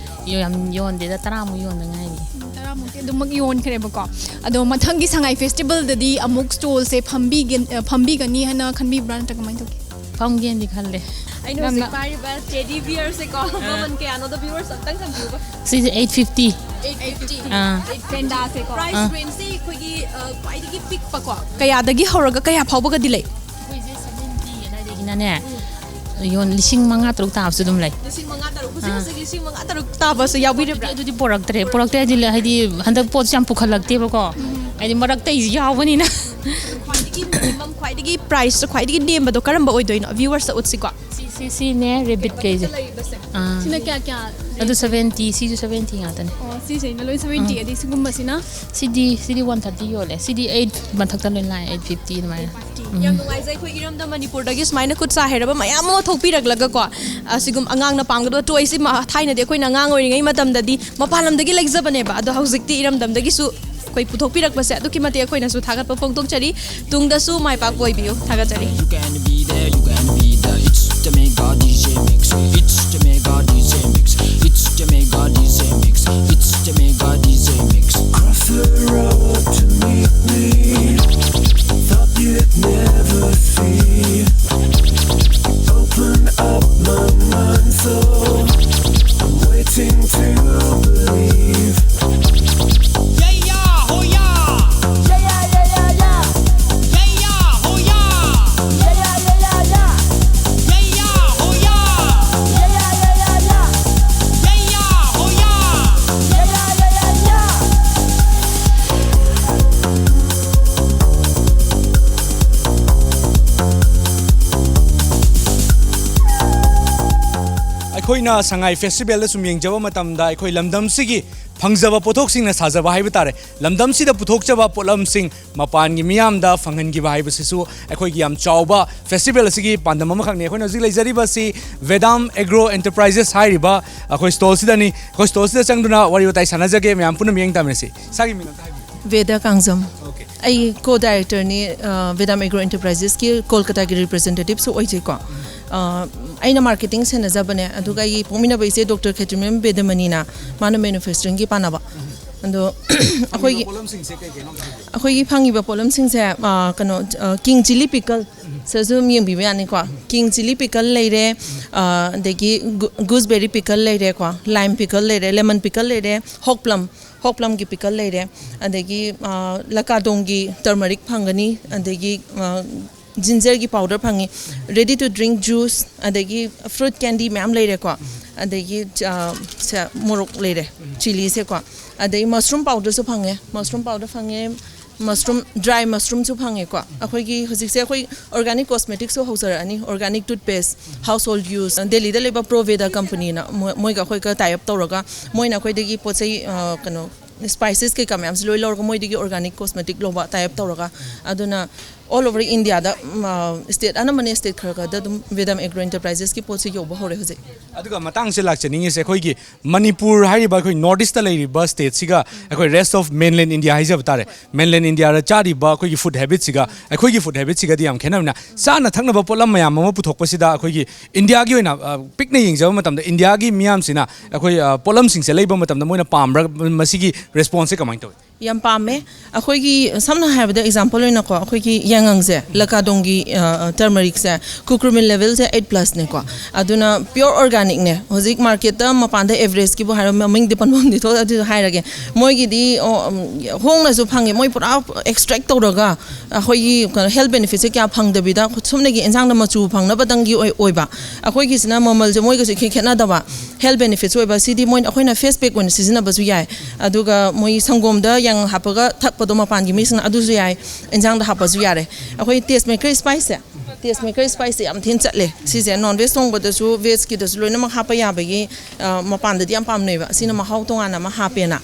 ꯌꯥꯝ ꯌꯣꯟꯗꯦꯗ, ꯇꯔꯥꯃꯨꯛ ꯌꯣꯟꯗ ꯉꯥꯏꯔꯤ꯫ ꯎꯝ, ꯇꯔꯥꯃꯨꯛꯇꯤ ꯑꯗꯨꯃꯛ ꯌꯣꯟꯈ꯭ꯔꯦꯕꯀꯣ꯫ ꯑꯗꯣ ꯃꯊꯪꯒꯤ ꯁꯉꯥꯏ ꯐꯦꯁꯇꯤꯚꯦꯜꯗꯗꯤ ꯑꯃꯨꯛ ꯁ꯭ꯇꯣꯜꯁꯦ ꯐꯝꯕꯤꯒꯦ-, ꯑ, ꯐꯝꯕꯤꯒꯅꯤ ꯍꯥꯏꯅ ꯈꯟꯕꯤꯕ꯭ꯔꯥ, ꯅꯠꯇ꯭ꯔꯒ ꯀꯃꯥꯏꯅ ꯇꯧꯒꯦ? ꯐꯝꯒꯦꯅꯗꯤ ꯈꯜꯂꯦ꯫ ꯑꯩꯅ ꯅꯪꯅ ꯍꯧꯖꯤꯛ ꯄꯥꯏꯔꯤꯕ ꯇꯦꯗꯤ ꯕꯤꯌꯔꯁꯦꯀꯣ, ꯑꯥ꯫ ꯃꯃꯜ ꯀꯌꯥꯅꯣꯗꯣ viewers ꯑꯝꯇꯪ ꯊꯝꯕꯤꯌꯨꯕ꯫ ꯁꯤꯁꯦ eight fifty꯫ Eight fifty꯫ ꯑꯥ꯫ Panda ꯁꯦꯀꯣ꯫ Price ꯑꯥ꯫ Range ꯁꯦ ꯑꯩꯈꯣꯏꯒꯤ, ꯑ, ꯈ꯭ꯋꯥꯏꯗꯒꯤ ꯄꯤꯛꯄꯀꯣ꯫ ꯀꯌꯥꯗꯒꯤ ꯍꯧꯔꯒ ꯀꯌꯥ ꯐꯥꯎꯕꯒꯗꯤ ꯂꯩ? ꯑꯩꯈꯣꯏꯁꯦ seventy ꯑꯗꯥꯏꯗꯒꯤꯅꯅꯦ, ꯌꯣꯟ ꯂꯤꯁꯤꯡ ꯃꯉꯥ ꯇꯔꯨꯛ ꯇꯥꯕꯁꯨ ꯑꯗꯨꯝ ꯂꯩ꯫ ꯂꯤꯁꯤꯡ ꯃꯉꯥ ꯇꯔꯨꯛ꯫ ꯍꯧꯖꯤꯛ ꯑꯥ꯫ ꯍꯧꯖꯤꯛ ꯂꯤꯁꯤꯡ ꯃꯉꯥ ꯇꯔꯨꯛ ꯇꯥꯕꯁꯨ ꯌꯥꯎꯕꯤꯔꯤꯕ꯭ꯔꯥ? ꯑꯗꯨꯗꯤ ꯄꯣꯔꯛꯇ꯭ꯔꯦ꯫ ꯄꯣꯔꯛꯇ꯭ꯔꯦ ꯍꯥꯏꯗꯤ, ꯍꯥꯏꯗꯤ ꯍꯟꯗꯛ ꯄꯣꯠꯁꯨ ꯌꯥꯝ ꯄꯨꯈꯠꯂꯛꯇꯦꯕꯀꯣ꯫ ꯎꯝ꯫ ꯍꯥꯏꯗꯤ ꯃꯔꯛꯇ ꯑꯩꯁꯨ ꯌꯥꯎꯕꯅꯤꯅ꯫ ꯈ꯭ꯋꯥꯏꯗꯒꯤ minimum, ꯈ꯭ꯋꯥꯏꯗꯒꯤ price ꯈ꯭ꯋꯥꯏꯗꯒꯤ ꯅꯦꯝꯕꯗꯣ ꯀꯔꯝꯕ ꯑꯣꯏꯗꯣꯏꯅꯣ? Viewers ꯇ ꯎꯠꯁꯤꯀꯣ꯫ ꯁꯤ, ꯁꯤ, ꯁꯤꯅꯦ, rabbit ꯀꯩꯁꯦ꯫ ꯂꯩꯔꯤꯕꯁꯦ꯫ ꯑꯥ꯫ ꯁꯤꯅ ꯀꯌꯥ, ꯀꯌꯥ? ꯑꯗꯨ seventy, ꯁꯤꯁꯨ seventy ꯉꯥꯛꯇꯅꯦ꯫ ꯑꯣ, ꯁꯤꯁꯤꯅ ꯂꯣꯏ seventy, ꯎꯝ꯫ ꯑꯗꯩ ꯁꯤꯒꯨꯝꯕꯁꯤꯅ? ꯁꯤꯗꯤ, ꯁꯤꯗꯤ one thirty ꯌꯣꯜꯂꯦ꯫ ꯁꯤꯗꯤ eight ꯃꯊꯛꯇ ꯂꯣꯏ ꯂꯥꯛꯑꯦ, eight fifty ꯑꯗꯨꯃꯥꯏꯅ꯫ ꯎꯝ꯫ ꯌꯥꯝ ꯅꯨꯡꯉꯥꯏꯖꯩ ꯑꯩꯈꯣꯏ ꯏꯔꯝꯗꯝ ꯃꯅꯤꯄꯨꯔꯗꯒꯤ ꯁꯨꯃꯥꯏꯅ ꯈꯨꯠ ꯁꯥ ꯍꯩꯔꯕ ꯃꯌꯥꯝ ꯑꯃ ꯊꯣꯛꯄꯤꯔꯛꯂꯒꯀꯣ, ꯑꯁꯤꯒꯨꯝ ꯑꯉꯥꯡꯅ ꯄꯥꯝꯒꯗꯕ toy ꯁꯤ ꯃ-, ꯊꯥꯏꯅꯗꯤ ꯑꯩꯈꯣꯏꯅ ꯑꯉꯥꯡ ꯑꯣꯏꯔꯤꯉꯩ ꯃꯇꯝꯗꯗꯤ ꯃꯄꯥꯟ ꯂꯝꯗꯒꯤ ꯂꯩꯖꯕꯅꯦꯕ, ꯑꯗꯣ ꯍꯧꯖꯤꯛꯇꯤ ꯏꯔꯝꯗꯝꯗꯒꯤꯁꯨ ꯑꯩꯈꯣꯏ ꯄꯨꯊꯣꯛꯄꯤꯔꯛꯄꯁꯦ ꯑꯗꯨꯛꯀꯤ ꯃꯇꯤꯛ ꯑꯩꯈꯣꯏꯅꯁꯨ ꯊꯥꯒꯠꯄ ꯐꯣꯡꯗꯣꯛꯆꯔꯤ꯫ ꯇꯨꯡꯗꯁꯨ ꯃꯥꯏ ꯄꯥꯛꯄ ꯑꯣꯏꯕꯤꯌꯨ꯫ ꯊꯥꯒꯠꯆꯔꯤ꯫ You can be there, you can be there. It's the Mega D J mix. It's the Mega D J mix. It's the Mega D J mix. It's the Mega D J mix. Cross the road to meet me. Thought you'd never see. Open up my mind, so I'm waiting to believe. ꯑꯩꯈꯣꯏꯅ ꯁꯉꯥꯏ ꯐꯦꯁꯇꯤꯚꯦꯜꯗ ꯁꯨꯝ ꯌꯦꯡꯖꯕ ꯃꯇꯝꯗ ꯑꯩꯈꯣꯏ ꯂꯝꯗꯝꯁꯤꯒꯤ ꯐꯪꯖꯕ ꯄꯣꯠꯊꯣꯛꯁꯤꯡꯅ ꯁꯥꯖꯕ ꯍꯥꯏꯕ ꯇꯥꯔꯦ, ꯂꯝꯗꯝꯁꯤꯗ ꯄꯨꯊꯣꯛꯆꯕ ꯄꯣꯠꯂꯝꯁꯤꯡ ꯃꯄꯥꯟꯒꯤ ꯃꯤꯌꯥꯝꯗ ꯐꯪꯍꯟꯈꯤꯕ ꯍꯥꯏꯕꯁꯤꯁꯨ ꯑꯩꯈꯣꯏꯒꯤ ꯌꯥꯝ ꯆꯥꯎꯕ ꯐꯦꯁꯇꯤꯚꯦꯜ ꯑꯁꯤꯒꯤ ꯄꯥꯟꯗꯝ ꯑꯃꯈꯛꯅꯤ꯫ ꯑꯩꯈꯣꯏꯅ ꯍꯧꯖꯤꯛ ꯂꯩꯖꯔꯤꯕꯁꯤ ꯕꯦꯗꯥꯝ ꯑꯦꯒ꯭ꯔꯣ ꯑꯦꯟꯇꯔꯄ꯭ꯔꯥꯏꯖꯦꯁ ꯍꯥꯏꯔꯤꯕ ꯑꯩꯈꯣꯏ ꯁ꯭ꯇꯣꯜꯁꯤꯗꯅꯤ꯫ ꯑꯩꯈꯣꯏ ꯁ꯭ꯇꯣꯜꯁꯤꯗ ꯆꯪꯗꯨꯅ ꯋꯥꯔꯤ ꯋꯥꯇꯥꯏ ꯁꯥꯟꯅꯖꯒꯦ꯫ ꯃꯌꯥꯝ ꯄꯨꯟꯅ ꯃꯤꯠꯌꯦꯡ ꯇꯥꯃꯤꯟꯅꯁꯤ꯫ ꯏꯁꯥꯒꯤ ꯃꯤꯡ ꯑꯝꯇ ꯍꯥꯏꯕꯤꯌꯨ꯫ ꯕꯦꯗꯥ ꯀꯥꯡꯖꯝ꯫ ꯑꯣꯀꯦ꯫ ꯑꯩ ꯀꯣ ꯗꯥꯏꯔꯦꯛꯇꯔꯅꯤ ꯕꯦꯗꯥꯝ ꯑꯦꯒ꯭ꯔꯣ ꯑꯦꯟꯇꯔꯄ꯭ꯔꯥꯏꯖꯦꯁꯀꯤ ꯀꯣꯜꯀꯇꯥꯒꯤ ꯔꯤꯄ꯭ꯔꯖꯦꯟꯇꯦꯇꯤꯞꯁꯨ ꯑꯣꯏꯖꯩꯀꯣ꯫ ꯑ, ꯑꯩꯅ ꯃꯥꯔꯀꯦꯇꯤꯡ ꯁꯦꯟꯅꯖꯕꯅꯦ, ꯑꯗꯨꯒ ꯑꯩꯒꯤ ꯄꯣꯛꯃꯤꯟꯅꯕ ꯏꯆꯦ ꯗꯣꯛꯇꯔ ꯈꯦꯇ꯭ꯔꯤꯃꯌꯨꯝ ꯕꯦꯗꯃꯅꯤꯅ, ꯃꯥꯅ ꯃꯦꯅꯨꯐꯦꯛꯆꯔꯤꯡꯒꯤ ꯄꯥꯟꯅꯕ꯫ ꯑꯗꯣ ꯑꯩꯈꯣꯏꯒꯤ ꯄꯣꯠꯂꯝꯁꯤꯡꯁꯦ ꯀꯩ ꯀꯩꯅꯣ ꯑꯝꯇ ꯍꯥꯏꯕꯤꯌꯨ꯫ ꯑꯩꯈꯣꯏꯒꯤ ꯐꯪꯉꯤꯕ ꯄꯣꯠꯂꯝꯁꯤꯡꯁꯦ, ꯑ, ꯀꯩꯅꯣ, ꯑ, ꯀꯤꯡ ꯆꯤꯂꯤ ꯄꯤꯀꯜ ꯁꯤꯗꯁꯨ ꯑꯗꯨꯝ ꯌꯦꯡꯕꯤꯕ ꯌꯥꯅꯤꯀꯣ꯫ ꯀꯤꯡ ꯆꯤꯂꯤ ꯄꯤꯀꯜ ꯂꯩꯔꯦ, ꯑ, ꯑꯗꯒꯤ ꯒꯨ- ꯒꯨꯁꯕꯦꯔꯤ ꯄꯤꯀꯜ ꯂꯩꯔꯦꯀꯣ, ꯂꯥꯏꯝ ꯄꯤꯀꯜ ꯂꯩꯔꯦ, ꯂꯦꯃꯟ ꯄꯤꯀꯜ ꯂꯩꯔꯦ, ꯍꯣꯛ ꯄ꯭ꯂꯝ, ꯍꯣꯛ ꯄ꯭ꯂꯝꯒꯤ ꯄꯤꯀꯜ ꯂꯩꯔꯦ, ꯑꯗꯒꯤ, ꯑ, ꯂꯀꯥꯗꯣꯡꯒꯤ ꯇꯔꯃꯔꯤꯛ ꯐꯪꯒꯅꯤ, ꯑꯗꯒꯤ, ꯑ, ꯖꯤꯟꯖꯔꯒꯤ ꯄꯥꯎꯗꯔ ꯐꯪꯉꯤ, ꯔꯦꯗꯤ ꯇꯨ ꯗ꯭ꯔꯤꯡ ꯖꯨꯁ, ꯑꯗꯒꯤ ꯐ꯭ꯔꯨꯠ ꯀꯦꯟꯗꯤ ꯃꯌꯥꯝ ꯂꯩꯔꯦꯀꯣ, ꯑꯗꯒꯤ, ꯑ, ꯁꯦ, ꯃꯣꯔꯣꯛ ꯂꯩꯔꯦ, ꯆꯤꯂꯤꯁꯦꯀꯣ, ꯑꯗꯩ ꯃꯁꯔꯨꯝ ꯄꯥꯎꯗꯔꯁꯨ ꯐꯪꯉꯦ꯫ ꯃꯁꯔꯨꯝ ꯄꯥꯎꯗꯔ ꯐꯪꯉꯦ, ꯃꯁꯔꯨꯝ, ꯗ꯭ꯔꯥꯏ ꯃꯁꯔꯨꯝꯁꯨ ꯐꯪꯉꯦꯀꯣ꯫ ꯑꯩꯈꯣꯏꯒꯤ ꯍꯧꯖꯤꯛꯁꯦ ꯑꯩꯈꯣꯏ ꯑꯣꯔꯒꯥꯅꯤꯛ ꯀꯣꯁꯃꯦꯇꯤꯛꯁꯨ ꯍꯧꯖꯔꯛꯑꯅꯤ, organic toothpaste, household use, ꯗꯦꯜꯂꯤꯗ ꯂꯩꯕ ꯄ꯭ꯔꯣ ꯚꯦꯗꯥ ꯀꯝꯄꯅꯤꯅ ꯃꯣꯏ- ꯃꯣꯏꯒ ꯑꯩꯈꯣꯏꯒ ꯇꯥꯏ ꯑꯞ ꯇꯧꯔꯒ, ꯃꯣꯏꯅ ꯑꯩꯈꯣꯏꯗꯒꯤ ꯄꯣꯠ ꯆꯩ, ꯑ, ꯀꯩꯅꯣ, ꯁ꯭ꯄꯥꯏꯁꯦꯁ ꯀꯩꯀꯥ ꯃꯌꯥꯝꯁꯦ ꯂꯣꯏ ꯂꯧꯔꯒ ꯃꯣꯏꯗꯒꯤ ꯑꯣꯔꯒꯥꯅꯤꯛ ꯀꯣꯁꯃꯦꯇꯤꯛ ꯂꯧꯕ, ꯇꯥꯏ ꯑꯞ ꯇꯧꯔꯒ꯫ ꯑꯗꯨꯅ All over India ꯗ ꯁ꯭ꯇꯦꯠ ꯑꯅꯝꯕꯅ, ꯁ꯭ꯇꯦꯠ ꯈꯔ ꯈꯔꯗ ꯑꯗꯨꯝ ꯕꯦꯗꯝ ꯑꯦꯒ꯭ꯔꯣ ꯑꯦꯟꯇꯔꯄ꯭ꯔꯥꯏꯖꯦꯁꯀꯤ ꯄꯣꯠꯁꯦ ꯌꯧꯕ ꯍꯧꯔꯦ ꯍꯧꯖꯤꯛ꯫ ꯑꯗꯨꯒ ꯃꯇꯥꯡꯁꯦ ꯂꯥꯛꯆꯅꯤꯡꯉꯤꯁꯦ, ꯑꯩꯈꯣꯏꯒꯤ ꯃꯅꯤꯄꯨꯔ ꯍꯥꯏꯔꯤꯕ ꯑꯩꯈꯣꯏ ꯅꯣꯔꯠ ꯏꯁꯇ ꯂꯩꯔꯤꯕ ꯁ꯭ꯇꯦꯠꯁꯤꯒ ꯑꯩꯈꯣꯏ rest of mainland India ꯍꯥꯏꯖꯕ ꯇꯥꯔꯦ, ꯃꯦꯟꯂꯦꯟ ꯏꯟꯗꯤꯌꯥꯗ ꯆꯥꯔꯤꯕ ꯑꯩꯈꯣꯏꯒꯤ ꯐꯨꯗ ꯍꯦꯕꯤꯠꯁꯤꯒ ꯑꯩꯈꯣꯏꯒꯤ ꯐꯨꯗ ꯍꯦꯕꯤꯠꯁꯤꯒꯗꯤ ꯌꯥꯝ ꯈꯦꯠꯅꯕꯅꯤꯅ, ꯆꯥꯅ ꯊꯛꯅꯕ ꯄꯣꯠꯂꯝ ꯃꯌꯥꯝ ꯑꯃ ꯄꯨꯊꯣꯛꯄꯁꯤꯗ ꯑꯩꯈꯣꯏꯒꯤ ꯏꯟꯗꯤꯌꯥꯒꯤ ꯑꯣꯏꯅ, ꯑ, ꯄꯤꯛꯅ ꯌꯦꯡꯖꯕ ꯃꯇꯝꯗ ꯏꯟꯗꯤꯌꯥꯒꯤ ꯃꯤꯌꯥꯝꯁꯤꯅ ꯑꯩꯈꯣꯏ, ꯑ, ꯄꯣꯠꯂꯝꯁꯤꯡꯁꯦ ꯂꯩꯕ ꯃꯇꯝꯗ ꯃꯣꯏꯅ ꯄꯥꯝꯕ꯭ꯔꯥ? ꯃꯁꯤꯒꯤ ꯔꯦꯁꯄꯣꯟꯁꯁꯦ ꯀꯃꯥꯏꯅ ꯇꯧꯏ? ꯌꯥꯝ ꯄꯥꯝꯃꯦ꯫ ꯑꯩꯈꯣꯏꯒꯤ, ꯁꯝꯅ ꯍꯥꯏꯔꯕꯗ, ꯑꯦꯛꯖꯥꯝꯄꯜ ꯑꯣꯏꯅꯀꯣ, ꯑꯩꯈꯣꯏꯒꯤ ꯌꯥꯏꯉꯪꯁꯦ, ꯂꯀꯥꯗꯣꯡꯒꯤ, ꯑ, ꯇꯔꯃꯔꯤꯛꯁꯦ, ꯀꯨꯀ꯭ꯔꯨꯃꯤꯟ ꯂꯦꯚꯦꯜꯁꯦ ꯑꯩꯠ ꯄ꯭ꯂꯁꯅꯦꯀꯣ꯫ ꯑꯗꯨꯅ ꯄ꯭ꯌꯣꯔ ꯑꯣꯔꯒꯥꯅꯤꯛꯅꯦ꯫ ꯍꯧꯖꯤꯛ ꯃꯥꯔꯀꯦꯠꯇ ꯃꯄꯥꯟꯗ ꯑꯦꯚꯔꯦꯁꯀꯤꯕꯨ ꯍꯥꯏꯔꯣ, ꯃꯃꯤꯡꯗꯤ ꯄꯟꯐꯝꯗꯤ ꯊꯣꯛ, ꯑꯗꯨꯁꯨ ꯍꯥꯏꯔꯒꯦ꯫ ꯃꯣꯏꯒꯤꯗꯤ, ꯑꯣ, ꯎꯝ, ꯍꯣꯡꯅꯁꯨ ꯐꯪꯉꯦ꯫ ꯃꯣꯏ ꯄꯨꯔꯥ ꯑꯦꯛꯁꯇ꯭ꯔꯦꯛ ꯇꯧꯔꯒ ꯑꯩꯈꯣꯏꯒꯤ ꯀꯩꯅꯣ, ꯍꯦꯜꯊ ꯕꯦꯅꯤꯐꯤꯠꯁꯦ ꯀꯌꯥ ꯐꯪꯗꯕꯤꯗ, ꯁꯨꯞꯅꯒꯤ ꯏꯟꯁꯥꯡꯗ ꯃꯆꯨ ꯐꯪꯅꯕꯗꯪꯒꯤ ꯑꯣꯏ-, ꯑꯣꯏꯕ꯫ ꯑꯩꯈꯣꯏꯒꯤꯁꯤꯅ ꯃꯃꯜꯁꯦ ꯃꯣꯏꯒꯁꯨ ꯏꯈꯦꯠ ꯈꯦꯠꯅꯗꯕ, ꯍꯦꯜꯊ ꯕꯦꯅꯤꯐꯤꯠꯁꯨ ꯑꯣꯏꯕ꯫ ꯁꯤꯗꯤ ꯃꯣꯏꯅ, ꯑꯩꯈꯣꯏꯅ ꯐꯦꯁ ꯄꯦꯛ ꯑꯣꯏꯅ ꯁꯤꯖꯤꯟꯅꯕꯁꯨ ꯌꯥꯏ, ꯑꯗꯨꯒ ꯃꯣꯏ ꯁꯪꯒꯣꯝꯗ ꯌꯥꯏꯉꯪ ꯍꯥꯞꯄꯒ ꯊꯛꯄꯗꯣ ꯃꯄꯥꯟꯒꯤ ꯃꯤꯁꯤꯡꯅ, ꯑꯗꯨꯁꯨ ꯌꯥꯏ, ꯏꯟꯁꯥꯡꯗ ꯍꯥꯞꯄꯁꯨ ꯌꯥꯔꯦ꯫ ꯑꯩꯈꯣꯏ ꯇꯦꯁ ꯃꯦꯀꯔ ꯁ꯭ꯄꯥꯏꯁꯁꯦ, ꯇꯦꯁ ꯃꯦꯀꯔ ꯁ꯭ꯄꯥꯏꯁꯁꯦ ꯌꯥꯝ ꯊꯤꯅ ꯆꯠꯂꯦ꯫ ꯁꯤꯁꯦ ꯅꯣꯟ ꯚꯦꯖ ꯊꯣꯡꯕꯗꯁꯨ, ꯚꯦꯖꯀꯤꯗꯁꯨ ꯂꯣꯏꯅꯃꯛ ꯍꯥꯞꯄ ꯌꯥꯕꯒꯤ, ꯑ, ꯃꯄꯥꯟꯗꯗꯤ ꯌꯥꯝ ꯄꯥꯝꯅꯩꯕ꯫ ꯁꯤꯅ ꯃꯍꯥꯎ ꯇꯣꯉꯥꯟꯅ ꯑꯃ ꯍꯥꯞꯄꯦꯅ꯫